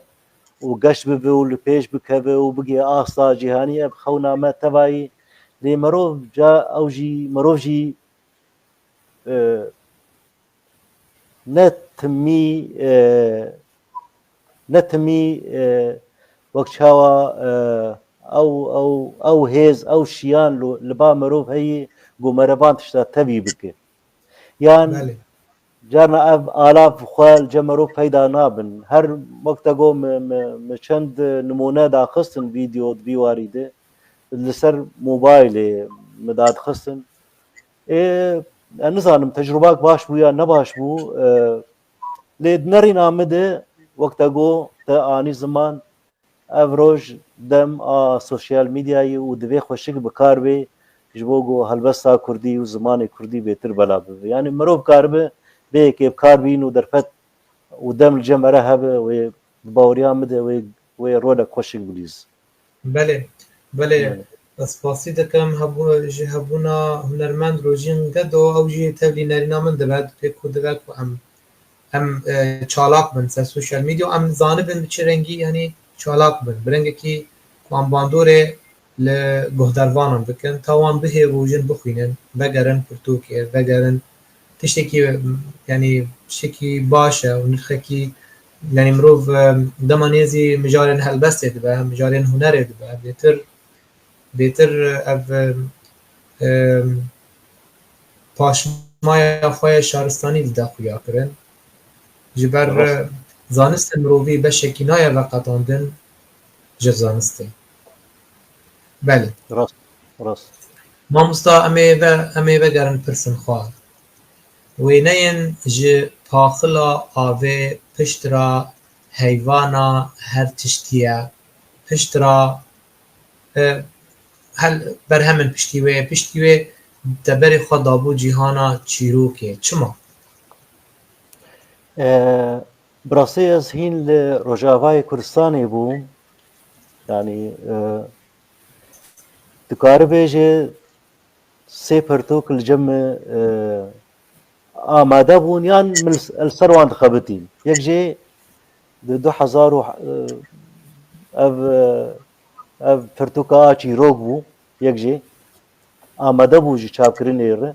û geş bibe û li pêş bikeve û bigê asta cîhanî. Ev xewna me tevayî Lê merov ca ew jî, merov jî, e, ne timî, e, ne timî, e, wek çawa, e, ew, ew, ew hêz, ew şiyan lo-, li ba merov heyî ku mere van tişta tevî bike. Yan Belê. Carna ev alav xwe li cem merov peyda nabin. Her wek te got, mi, mi, mi çend nimûne daxistin vîdeo di vî warî de. Li ser mobaylê mi dadixistin. Ê, ez nizanim tecrubak baş bû ya ne baş bû. E, lê di nerîna min de wek te got, te anî ziman, ev roj dem a sosyal medyayê û divê xweşik bi kar bê ji bo ku helbesta kurdî û zimanê kurdî bêtir bela bibe. Yanî mirov karibe bê yekê bi kar bîn û derfet û dem li cem ere hebe, wê bi baweriya min de wê, wê rolek xweşik bilîz. Belê, belê. Belê. Ez spasî dikim hebû-, ji hebûna hunermend Rojîn Gedo, ew jî tevlî nerîna min dibe, pê ku dibe ku em, em, e, çalak bin ser sosyal medya, em zanibin bi çi rengî, yanî çalak bin. Bi rengekî ku em bandorê li guhdarvanan bikin, ta wan bihê rojin bixwînin, vegerin pirtûkê, vegerin tiştekî, yanî tiştekî baş e û nirxekî, yanî mirov, e, dema nêzî mijarên helbestê dibe, mijarên hunerê dibe, bêtir, bêtir ev, e, e, paşmaya xwe ya şaristanî dide xuyakirin. Ji ber, Rast. e, zanistên mirovî beşekî nayê veqetandin ji zanistê. Belê. Rast, rast. Mamosta, em ê ve, em ê vegerin pirsên xwe. Wêneyên ji paxila avê pişt ra heyvana her tiştî ye. Pişt ra, e, hel-, berhemên piştî wê, piştî wê te berê xwe dabû cîhana çîrokê. Çima? E, bi rastî ez hîn li Rojavayê Kurdistanê bûm. Yanî, e, dikaribêje sê pirtûk li cem min, e, amade bûn yan min li, li ser wan dixebitîm. Yek jê di du hezar û, e, ev, e, ev pirtûka a çîrok bû, yek jê amade bû ji çapkirinê re.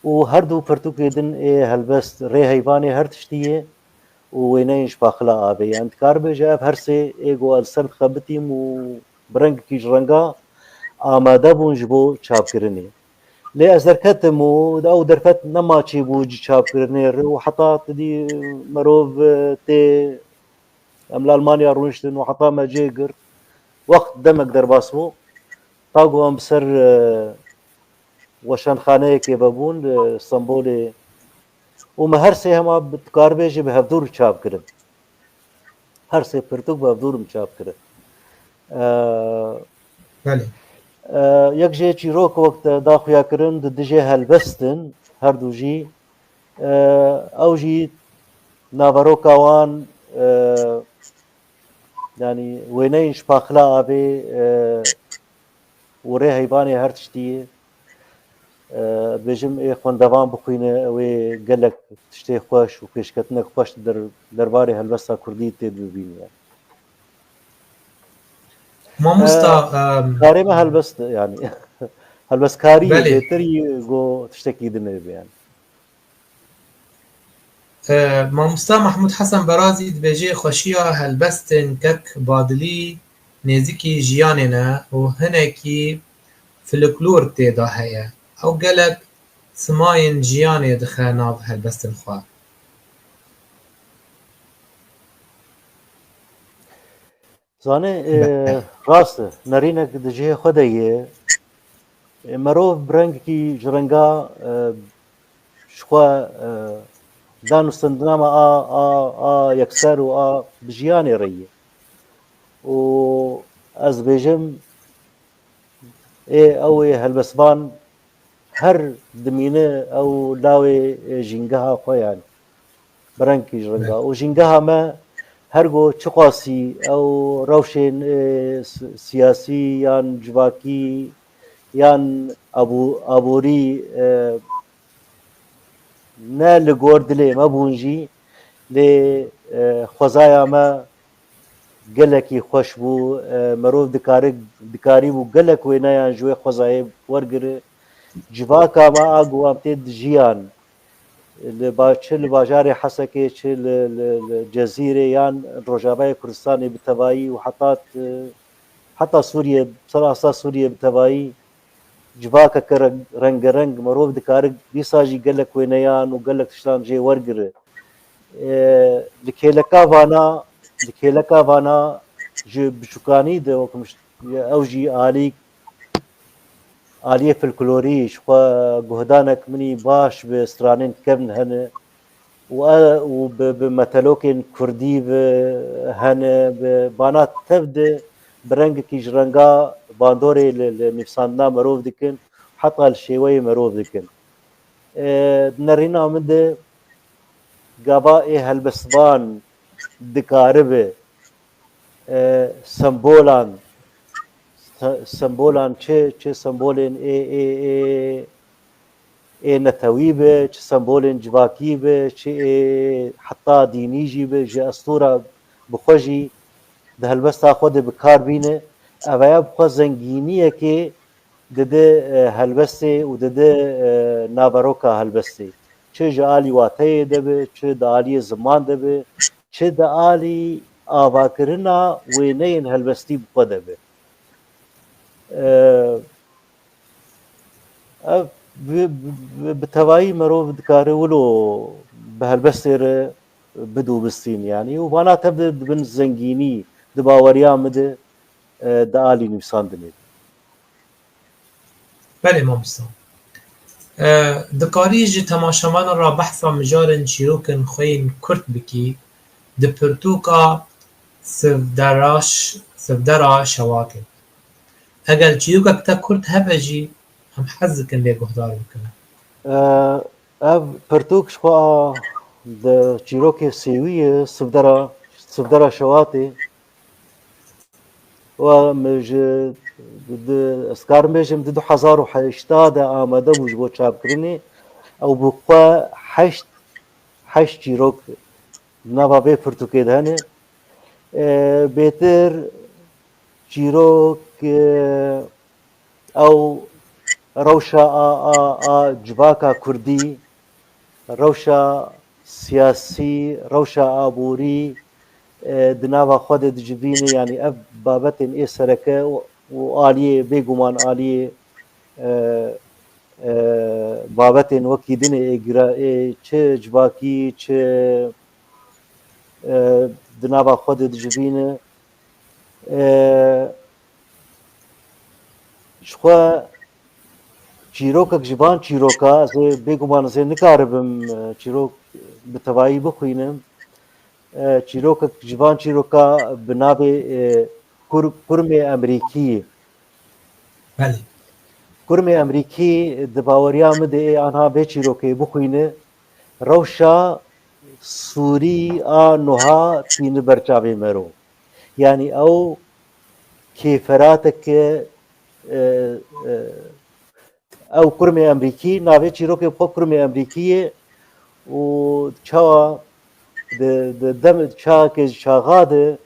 Û her du pirtûkê din ê helbest rê heyvanê her tiştî ye û wêneyên ji paxila avê. Yanî dikaribêje ev her sê ê ku ez li ser dixebitîm û bi rengekî ji renga amade bûn ji bo çapkirinê. Lê ez derketim û ew derfet nema çêbû ji çapkirinê re û heta tu dî merov, e, tê, em li Almanya rûniştin û heta me cê girt. Wext demek derbas bû. Ta ku em bi ser, e, weşanxaneyekê vebûn li Stenbolê û me her sê hema bi, dikaribêjî bi hevdûr çap kirin. Her sê pirtûk bi hevdûr min çap kirin. E, Belê. E, yek jê çîrok wek te da xuya kirin, di dijê helbestin, her du jî, e, ew jî naveroka wan, e, yanî wêneyên ji paxila avê, e, û rê heyvanê her tiştî ye. E, dibêjim ê xwendevan bixwîne, ew ê gelek tiştê xweş û pêşketinek xweş der-, derbarê helbesta kurdî tê bibîne. Mamosta, E, em, karê me helbest, yanî helbestkarî Belê. bêtir yi go tiştekî din ê be, yanî. E, Mamosta Mehmûd Hesen Berazî dibêje, xweşiya helbestên kek Badilî nêzîkî jiyanê ne û hinekî folklor tê de heye. Ew gelek simayên jiyanê dixe nav helbestên xwe. Zanê, e, Be- rast e, nerînek di cihê xwe de ye. E, merov bi rengekî ji renga, e, ji xwe, e, danûstendina me a, a, a yekser û a bi jiyanê re ye. Û ez dibêjim, ê, ew ê helbestvan her dimîne ew lawê, e, jîngeha xwe, yanî bi rengkî ji renga. Û jîngeha me her go çiqasî ew rewşên, e, si-, siyasî yan civakî yan abû-, aborî, e, ne li gor dilê me bûn jî, lê, e, xwezaya me gelekî xweş bû. E, merov dikari, dikarîbû gelek wêneyan ji wê xwezayê wergire. Civaka me a ku em tê dijiyan, li ba-, çi li bajarê Hesekê, çi li, li, li Cezîrê yan Rojavayê Kurdistanê bi tevayî û heta, heta Sûriye, serasta Sûriye bi tevayî civakeke reng-, rengereng merov dikare dîsa jî gelek wêneyan û gelek tiştan jê wergire. E, li kêleka vana, li kêleka vana ji biçûkanî de wek min, ew jî alî, aliyê folklorî, ji xwe guhdanek min î baş bi stranên kevn hene û e, û bi, bi metelokên kurdî bi hene, bi bana tev de bi rengekî ji renga bandorê li, li nivîsandina merov dikin, heta li şêweyê merov dikin. E, di nerîna min de gava ê helbestvan dikaribe, e, sembolan, se-, sembolan çi, çi sembolên ê, ê, ê, ê netewî be, çi sembolên civakî be, çi ê heta dînî jî be, ji estûra bi xwe jî di helbesta xwe de bi kar bîne. Ev ya bi xwe zengîniyekê dide, e, helbestê û dide, e, naveroka helbestê. Çi ji alî wateyê de be, çi di aliyê ziman de be, çi di alî avakirina wêneyên helbestî bi xwe de be. E, ev bi, bi, bi tevayî merov dikare wilo bi helbestê re bidûbistîn, yanî, û vana tev de dibin zengînî di baweriya min de, e, di alî nivîsandinê de. Belê mamosta. E, dikarî ji temaşevanan re behsa mijarên çîrokên xwe yên kurt bikî di pirtûka Sivdera ş-, Sivdera Şewatê. Eger çîrokek te kurt hebe jî, em hez dikin lê guhdar bikin. E, ev pirtûk ji xwe a di çîrokê sêwî ye, Sivdera, Sivdera Şewatê. Wa min ji, di, ez karim bêjim, di du hezar û heşta de amade bû ji bo çapkirinê. Ew bi xwe heşt, heşt çîrok di nava vê pirtûkê de hene. E, bêtir çîrok, e, ew rewşa a, a, a civaka kurdî, rewşa siyasî, rewşa aborî, e, di nava xwe de dicivîne, yanî ev babetên ê sereke û, û aliyê, bêguman aliyê, e, e, babetên wekî din ê gira, ê çi civakî, çi, e, di nava xwe de dicivîne. E, ji xwe çîrokek ji van çîroka, ez ê bêguman ez ê nikaribim, e, çîrok bi tevayî bixwînim. E, çîrokek ji van çîroka bi navê, e, Kur-, Kurmê Emerîkî. Belê. Kurmê Emerîkî di baweriya min de ê anha vê çîrokê bixwîne, rewşa Sûrî a nuha tîni ber çavê mero. Yanî ew kêferateke, e, e, ew kurmê Emerîkî, navê çîrokê bi xwe kurmê Emerîkî ye û çawa di, di dem çaxê çaxa de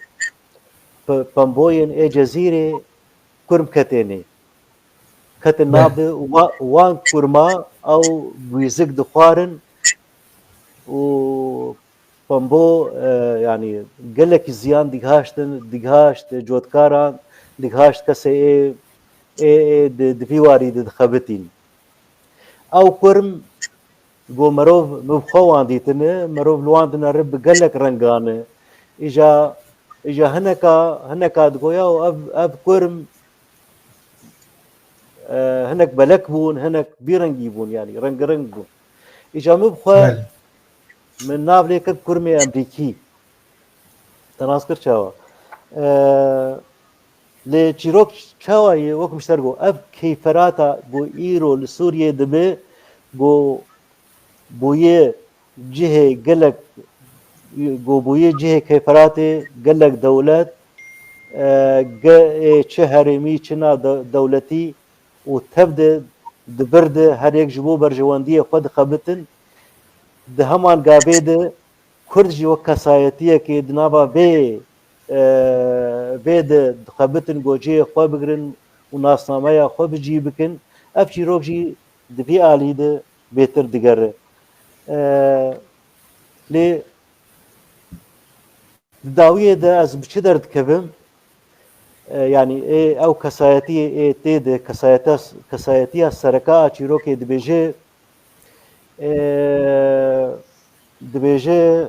pe-, pemboyên ê Cezîrê kurm ketênê. Ketin Beh. Navê wa-, wan kurma ew gwîzik dixwarin û pembo, e, yanî gelekî ziyan digihaştin, digihaşt cotkaran, digihaşt kesê ê, ê, ê di, di vî warî de dixebitîn. Ew kurm, go merov, min bi xwe wan dîtine, merov li wan dinere bi gelek rengan e. Îja, îja hineka, hineka digoya û ev, ev kurm, e, hinek belek bûn, hinek bîrengî bûn, yanî rengereng bûn. Îja min bi xwe Belê. Min nav lê kir kurmê Emerîkî. Te nas kir çawa? E, lê çîrok çawa ye? Wek min ji te re got, ev keyferata ku îro li Sûriyê dibe, ku bûye cihê gelek, ku bûye cihê keyferatê gelek dewlet, e, ge-, ê çi herêmî, çi na de-, dewletî û tev de di vir de her yek ji bo berjewendiyê xwe dixebitin. Di heman gavê de Kurd jî wek kesayetiyekê di nava vê e, vê de dixebitin, gociyê xwe bigirin û nasnameya xwe bi cî bikin. Ev çîrok jî di vî alî de bêtir digere. E, lê di dawiyê de ez bi çi derdikevim? E, yanî ê, ew kesayetiyê ê tê de kesayeta, kesayetiya sereka a çîrokê dibêje, e, dibêje,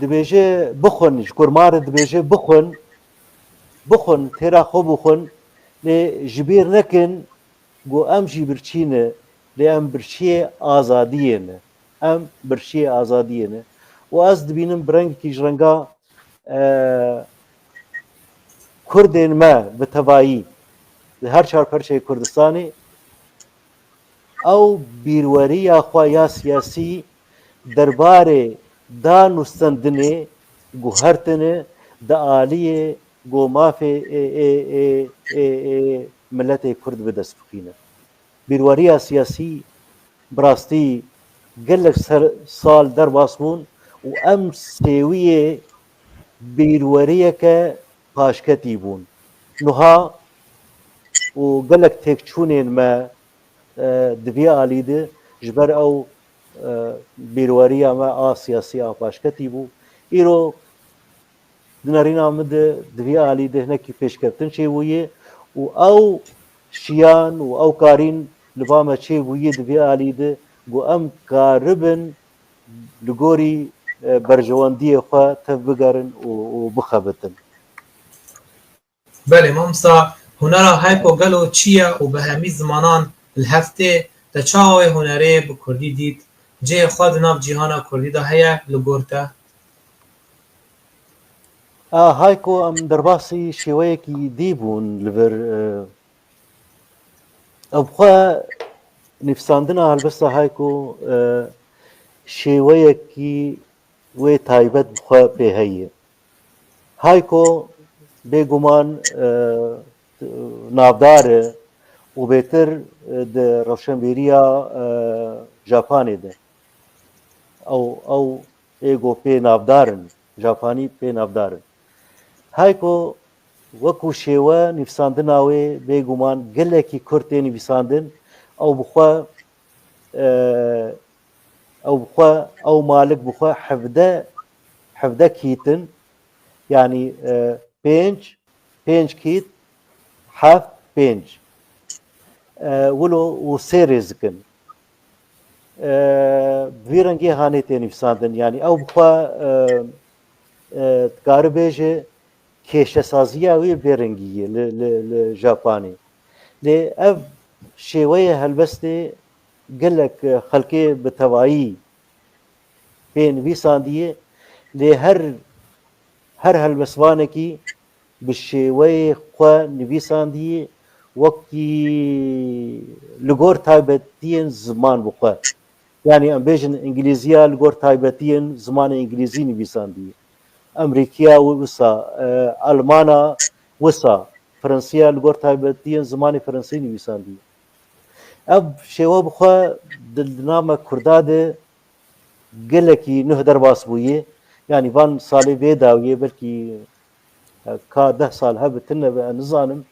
dibêje bixwin, ji kurma re dibêje bixwin, bixwin, têra xwe bixwin, lê ji bîr nekin ku em jî birçî ne, lê em birçiyê azadiyê ne. Em birçiyê azadiyê ne. Û ez dibînim bi rengekî ji renga, e, Kurdên me bi tevayî di her çar perçeyê Kurdistanê ew bîrweriya xwe ya siyasî derbarê danûstendinê guhertine di aliyê ku mafê ê, ê, ê, ê, ê miletê Kurd bi dest bixîne. Bîrweriya siyasî bi rastî gelek ser, sal derbas bûn û em sêwiyê bîrweriyeke paşketî bûn. Nuha û gelek têkçûnên me, e, di vî alî de ji ber ew, e, bîrweriya me a siyasî a paşketî bû. Îro di nerîna min de di vî alî de hinekî pêşkeftin çêbûye û ew şiyan û ew karîn li ba me çêbûye di vî alî de ku em karibin li gorî, e, berjewendiyê xwe tev bigerin û, û bixebitin. Belê, mamosta, hunera Hayko gelo çi ye û bi hemî zimanan li hev tê? Te çawa wê hunerê bi kurdî dît? Cihê xwe di nav cîhana kurdî de heye li gor te? A, Hayko, em derbasî şêweyekî dî bûn li vir, e, ew bi xwe nivîsandina helbesta Hayko, e, şêweyekî wê taybet bi xwe pê heye. Hayko bêguman, e, navdar e û bêtir, e, di rewşenbîriya, e, Japanê de. Ew, ew ê ku pê navdar in, Japanî pê navdar in. Hayko wekû şêwe nivîsandina wê bêguman gelekî kurt tê nivîsandin. Ew bi xwe, e, ew bi xwe, ew malik bi xwe hevdeh, hevdeh kît in. Yanî, e, pênc, pênc kît, heft, pênc. E, wilo û sê rêzik in. E, bi vî rengî hanê tê nivîsandin. Yanî ew bi xwe, e, e, dikare bêje kêşesaziya wê vê rengî ye li, li, li Japanê. Lê ev şêweyê helbestê gelek, e, xelkê bi tevayî pê nivîsandiye. Lê her, her helbestvanekî bi şêweyê xwe nivîsandiye, wekî li gor taybetiyên ziman bi xwe. Yanî em bêjin îngilîziya li gor taybetiyên zimanê îngilîzî nivîsandiye. Emrîkiya wisa, e, Elmana wisa, Fransiya li gor taybetiyên zimanê Fransî nivîsandiye. Ev şêwe bi xwe di, di nav me Kurda de gelekî nuh derbas bûye. Yanî van salê vê dawiyê belkî, e, ka deh sal hebe tune be, ez nizanim.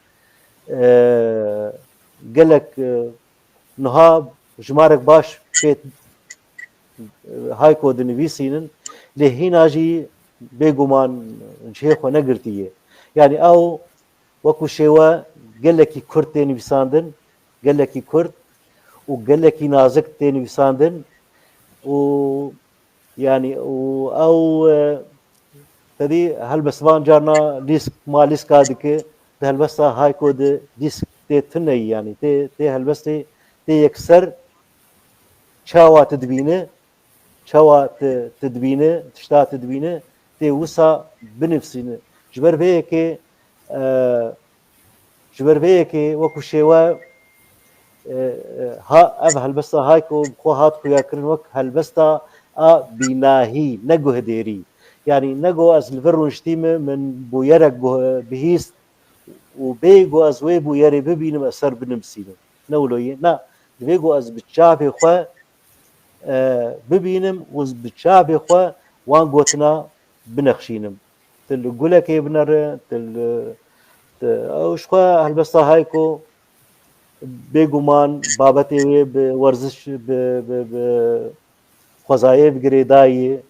E, gelek, e, niha jimarek baş pê, e, Hayko dinivîsînin. Lê hîna jî bêguman cihê xwe negirtiye. Yanî ew wekû şêwe gelekî kurt tê nivîsandin, gelekî kurt û gelekî nazik tê nivîsandin û, yanî, û ew, e, tedî helbestvan carna lîsk, ma lîska dike, di helbesta Hayko de lîsk tê tuneyî, yanî tê, tê helbestê tê yekser çawa tu dibîne, çawa tu, tu dibîne, tişta tu dibîne, tê wisa binivîsîne. Ji ber vê yekê, e, ji ber vê yekê wekû şêwe, e, e, ha, ev helbesta Hayko bi xwe hat xuyakirin wek helbesta a bînahî, ne guhdêrî. Yanî ne got ez li vir rûniştî me, min bûyerek guh-, bihîst û bê got ez wê bûyerê bibînim, ez ser binivîsînim. Ne wilo ye. Na, divê got ez bi çavê xwe e, bibînim û bi çavê xwe wan gotina binexşînim. Tu li gulekê binere, tu li, tu, ew ji xwe helbesta Hayko bêguman babetê wê bi werziş, bi, bi, bi xwezayê bi girêdayî,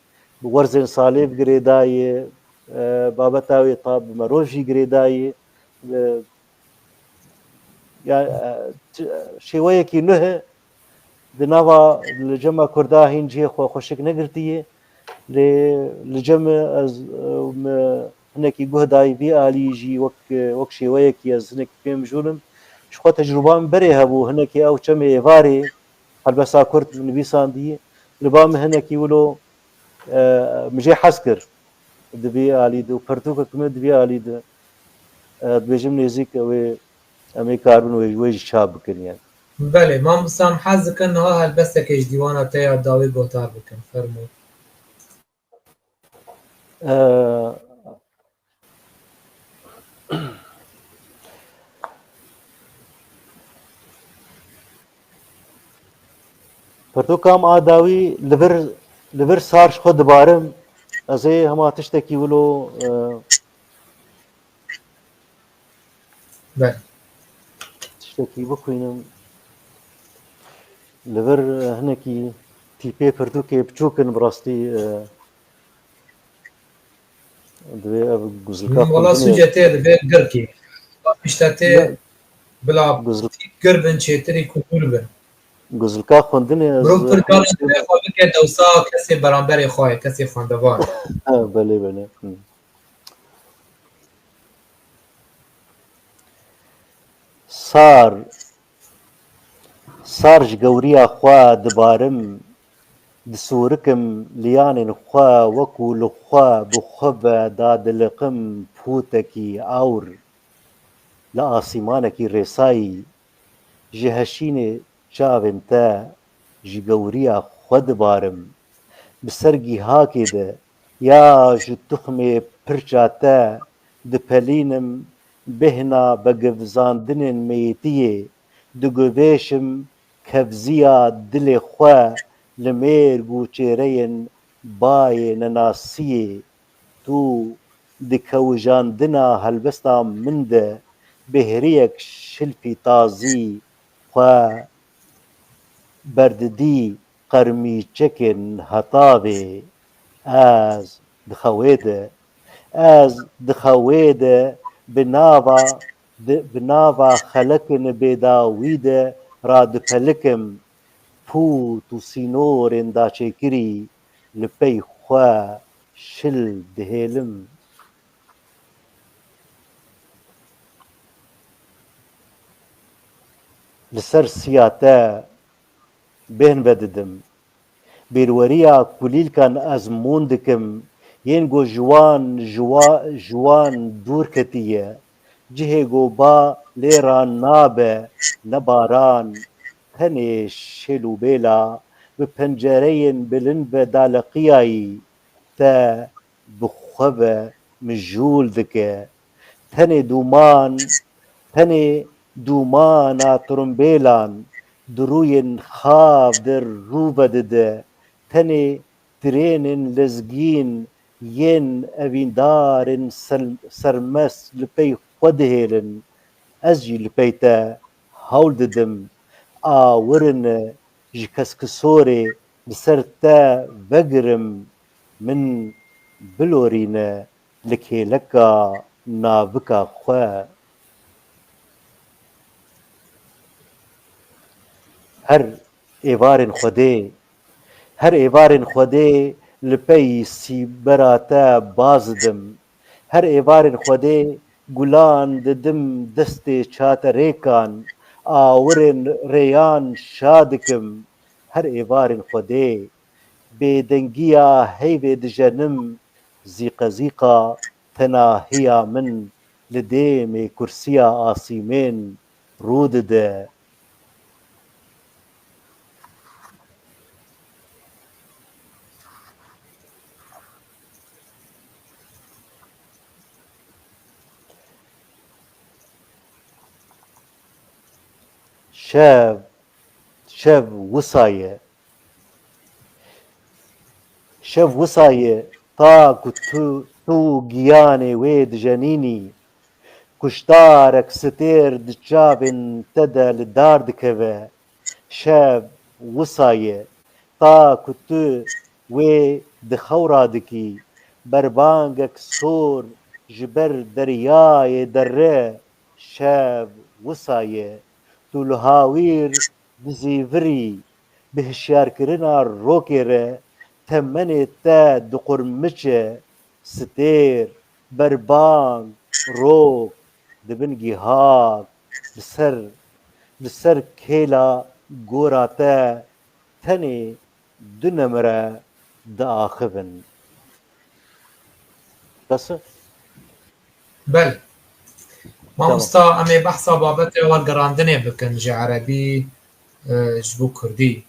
bi werzên salê bi girêdayî, e, babeta wê ta bi merov jî girêdayî, bi, ya, e, şêweyekî nuh e, di nava li cema Kurda hîn cihê xwe xweşik negirtiye. Lê li cem ez, e, me hinekî guh dayî vî alî jî wek, wek şêweyekî ez hinekî pê mijûl im. Ji xwe tecrûba min berê hebû, hinekî ew çemê êvarê helbesta Kurd min nivîsandî. Li ba min hinekî wilo, e, min jê hez kir. Di vî alî de û pertûkek min di vî alî de, e, dibêjim nêzîk ew ê em ê karibin wê, wê jî çap bikin yani. Belê, mamosta, em hez dikin niha helbestekê ji dîwana te ya dawî gotar bikin. Fermo. E, Pirtûka min a dawî li vir, li vir sar ji xwe dibarim. Ez ê hema tiştekî wilo, e, Belê. Tiştekî bixwînim. Li vir, e, hinekî tîpê pirtûkê biçûk in bi rastî, e, divê ev guzlika Wala xwendinê sûce tê divê girkî. Pişte tê Ne? bila Guzl- gir bin çêtirî ku hûr bin. Guzlika xwendinê ez Mirov pir carên divê xwe bike dewsa kesê beramberê xwe ye, kesê xwendevan. Ha, belê, belê. Hı. Sar, sar ji gewriya xwe dibarim, disûrikim liyanên xwe, wekû li xwe bi xwe ve dadiliqim pûtekî ewr li asîmanekî rêsayî, ji heşînê çavên te ji gewriya xwe dibarim. Bi ser gîhakê de ya ji tuxmê pirça te dipelînim, bêhna begivzandinên mêtiyê diguvêşim, kevziya dilê xwe li mêrg û çêreyên bayê nenasiyê. Tu di kewijandina helbesta min de bêhriyek şilpî tazî xwe berdidî qermîçekên hetavê. Ez di xewê de, ez di xewê de bi nava, di, bi nava xelekên bêdawî de radipelikim. Pût û sînorên daçêkirî li pey xwe şil dihêlim. Li ser siya te bêhn vedidim. Bêrweriya kulîlkan ezmûn dikim, yên ku ji wan, ji wa-, ji wan dûr ketiye. Cihê ku ba lê ra nabe, ne baran, tenê şêl û bêla bi pencereyên bilind ve daliqiyayî te bi xwe ve mijûl dike. Tenê dûman, tenê dûmana tirimbêlan di rûyên xav de rû vedide. Tenê tirênên lezgîn yên evîndarên sel-, sermest li pey xwe dihêlin. Ez jî li pey te hewl didim. Awirine ji keskisorê li ser te vegirim, min bilorîne li kêleka navika xwe. Her êvarên Xwedê, her êvarên Xwedê li pey sîbera te baz didim. Her êvarên Xwedê gulan didim destê çaterêkan, awirên rêyan şa dikim. Her êvarên Xwedê bêdengiya heyvê dijenim, zîqezîqa tenahiya min li dêmê kursiya asîmên rû dide. Şev, şev wisa ye. Şev wisa ye, ta ku tu, tu giyanê wê dijenînî, kuştarek stêr di çavên te de li dar dikeve. Şev wisa ye, ta ku tu wê di xewra dikî, berbangek sor ji ber deryayê derre. Şev wisa ye, tu li hawîr dizîvirî, bi hişyarkirina rokê re temenê te diqurmiçe. Stêr, berbang, rok, di bin gihak, li ser, li ser kêla gora te tenê du nemire diaxivin. Bes e? Belê. Mamosta, em ê behsa babetê wergerandinê bikin ji erebî, e, ji bo kurdî.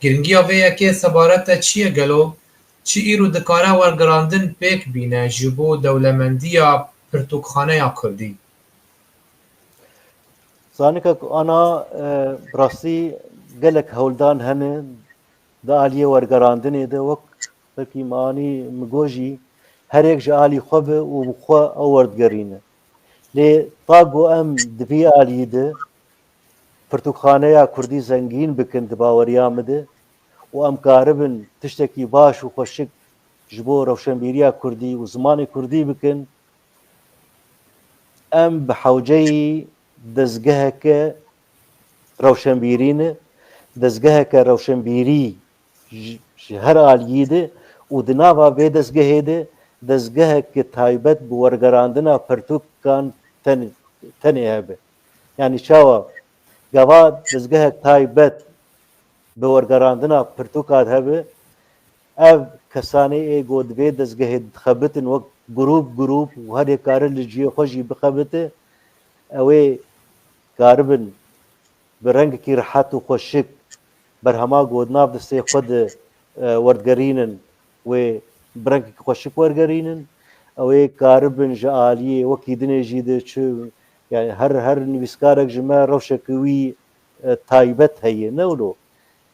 Giringiya vê yekê sebaret te çi ye gelo? Çi îro dikare wergerandin pêk bîne ji bo dewlemendiya pirtûkxaneya kurdî? Zanika ku ana, e, bi rastî gelek hewldan hene di aliyê wergerandinê de, wek belkî me anî, min got jî, her yek ji alî xwe be û bi xwe ew werdigerîne. Lê ta ku em di vî aliyî de pirtûkxaneya kurdî zengîn bikin di baweriya min de û em karibin tiştekî baş û xweşik ji bo rewşenbîriya kurdî û zimanê kurdî bikin, em bi hewceyî dezgeheke rewşenbîrî ne, dezgeheke rewşenbîrî ji, ji her aliyî de û di nava vê dezgehê de dezgeheke taybet bi wergerandina pirtûkan ten-, tenê hebe. Yanî çawa? Gava dezgehek taybet bi wergerandina pirtûkan hebe, ev kesanê ê ku di vê dezgehê dixebitin wek grûp grûp û her yek kare li cihê xwe jî bixebite, ew ê karibin bi rengekî rehet û xweşik berhema ku di nav destê xwe de, e, werdigerînin, wê bi rengekî xweşik wergerînin. Ew ê karibin ji aliyê wekî dinê jî de çi, yani her, her nivîskarek ji me rewşeke wî, e, taybet heye, ne wilo?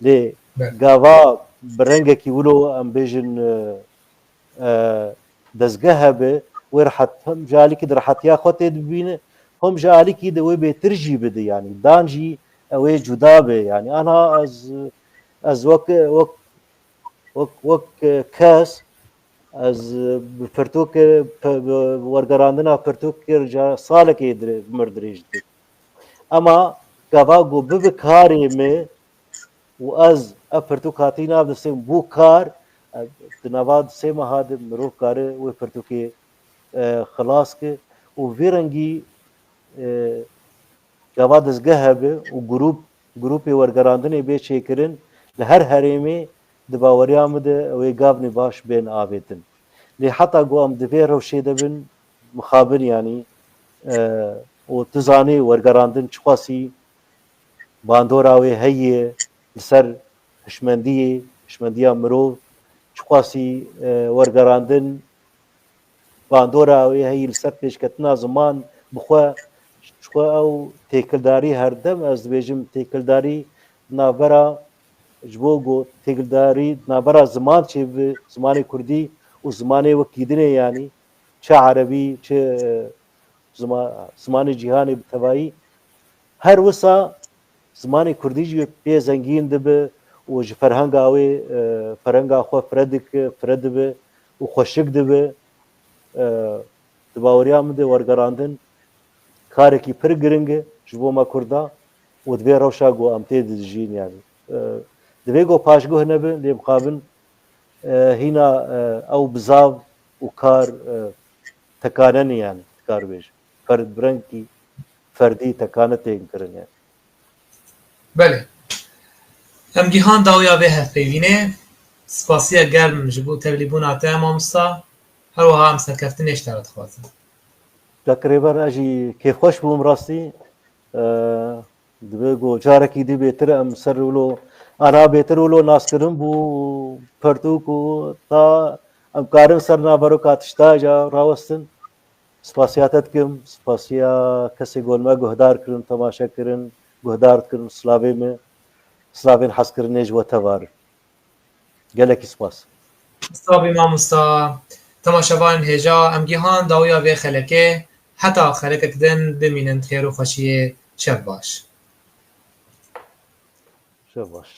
Lê Belê. gava bi rengekî wilo, em bêjin, e, e, dezgeh hebe, wê rehet, hem ji alîkî de rehetiya xwe tê dibîne, hem ji alîkî de wê bêtir jî bide, yanî dan jî ew ê cuda be. Yanî ana ez, ez wek, wek, wek, wek, e, kes, ez, e, bi pirtûkê, pe-, bi wergerandina pirtûkê ca salekê dire-, mir dirêj dikim. Ema gava ku bibe karê me û ez ev pirtûk hatî nav destê min bû kar, e, di nava sê meha de mirov kare wê pirtûkê, e, xilas ke û vî rengî, e, gava dezgeh hebe û grûp, grûpê wergerandinê bê çêkirin, li her herêmê di baweriya min de ew ê gavnê baş bên avêtin. Lê heta ku em di vê rewşê de bin, mixabin yanî, e, û tu zanî wergerandin çiqasî bandora wê heye li ser hişmendiyê, hişmendiya mirov, çiqasî, e, wergerandin bandora wê heye li ser pêşketina ziman bi xwe, ji xwe ew têkildarî herdem, ez dibêjim têkildarî navbera, ji bo ku têkildarî navbera ziman çêbibe, zimanê kurdî û zimanê wekî dinê, yanî çi erebî, çi, e, zima-, zimanê cîhanê bi tevayî. Her wisa zimanê kurdî jî pê zengîn dibe û ji ferhenga wê, e, ferhenga xwe fire dike, fire dibe û xweşik dibe. E, di baweriya min de wergerandin karekî pir giring e ji bo me kurda û di vê rewşa ku em tê de dijîn, yanî, e, divê ku paşguh nebe, lê mixabin, e, hîna, e, ew bizav û kar, e, tekane ne, yanî, dikar bêje. Fer-, bi rengekî ferdî tekane tên kirin, yanî. Belê. Em gihan dawiya vê hevpeyvînê. Spasiya germ ji bo tevlîbûna te, mamosta. Her wiha em serkeftinê ji te re dixwazin. Kak Rêber, ez jî kêfxweş bûm rastî. E, Dibe ku carekî dî bêtir em ser wilo, ana bêtir wilo naskirin bû, pertûk û ta em karin ser naveroka tişta ja rawestin. Spasiya te dikim, spasiya kesê ku li me guhdar kirin, temaşe kirin, guhdar dikin, silavê me, silavên hezkirinê ji we tevar. Gelekî spas. Sabî mamosta, temaşevanên hêja, em gihan dawiya vê xelekê, heta xelekek din bimînin di xêr û xweşiyê, şev baş. Şev baş.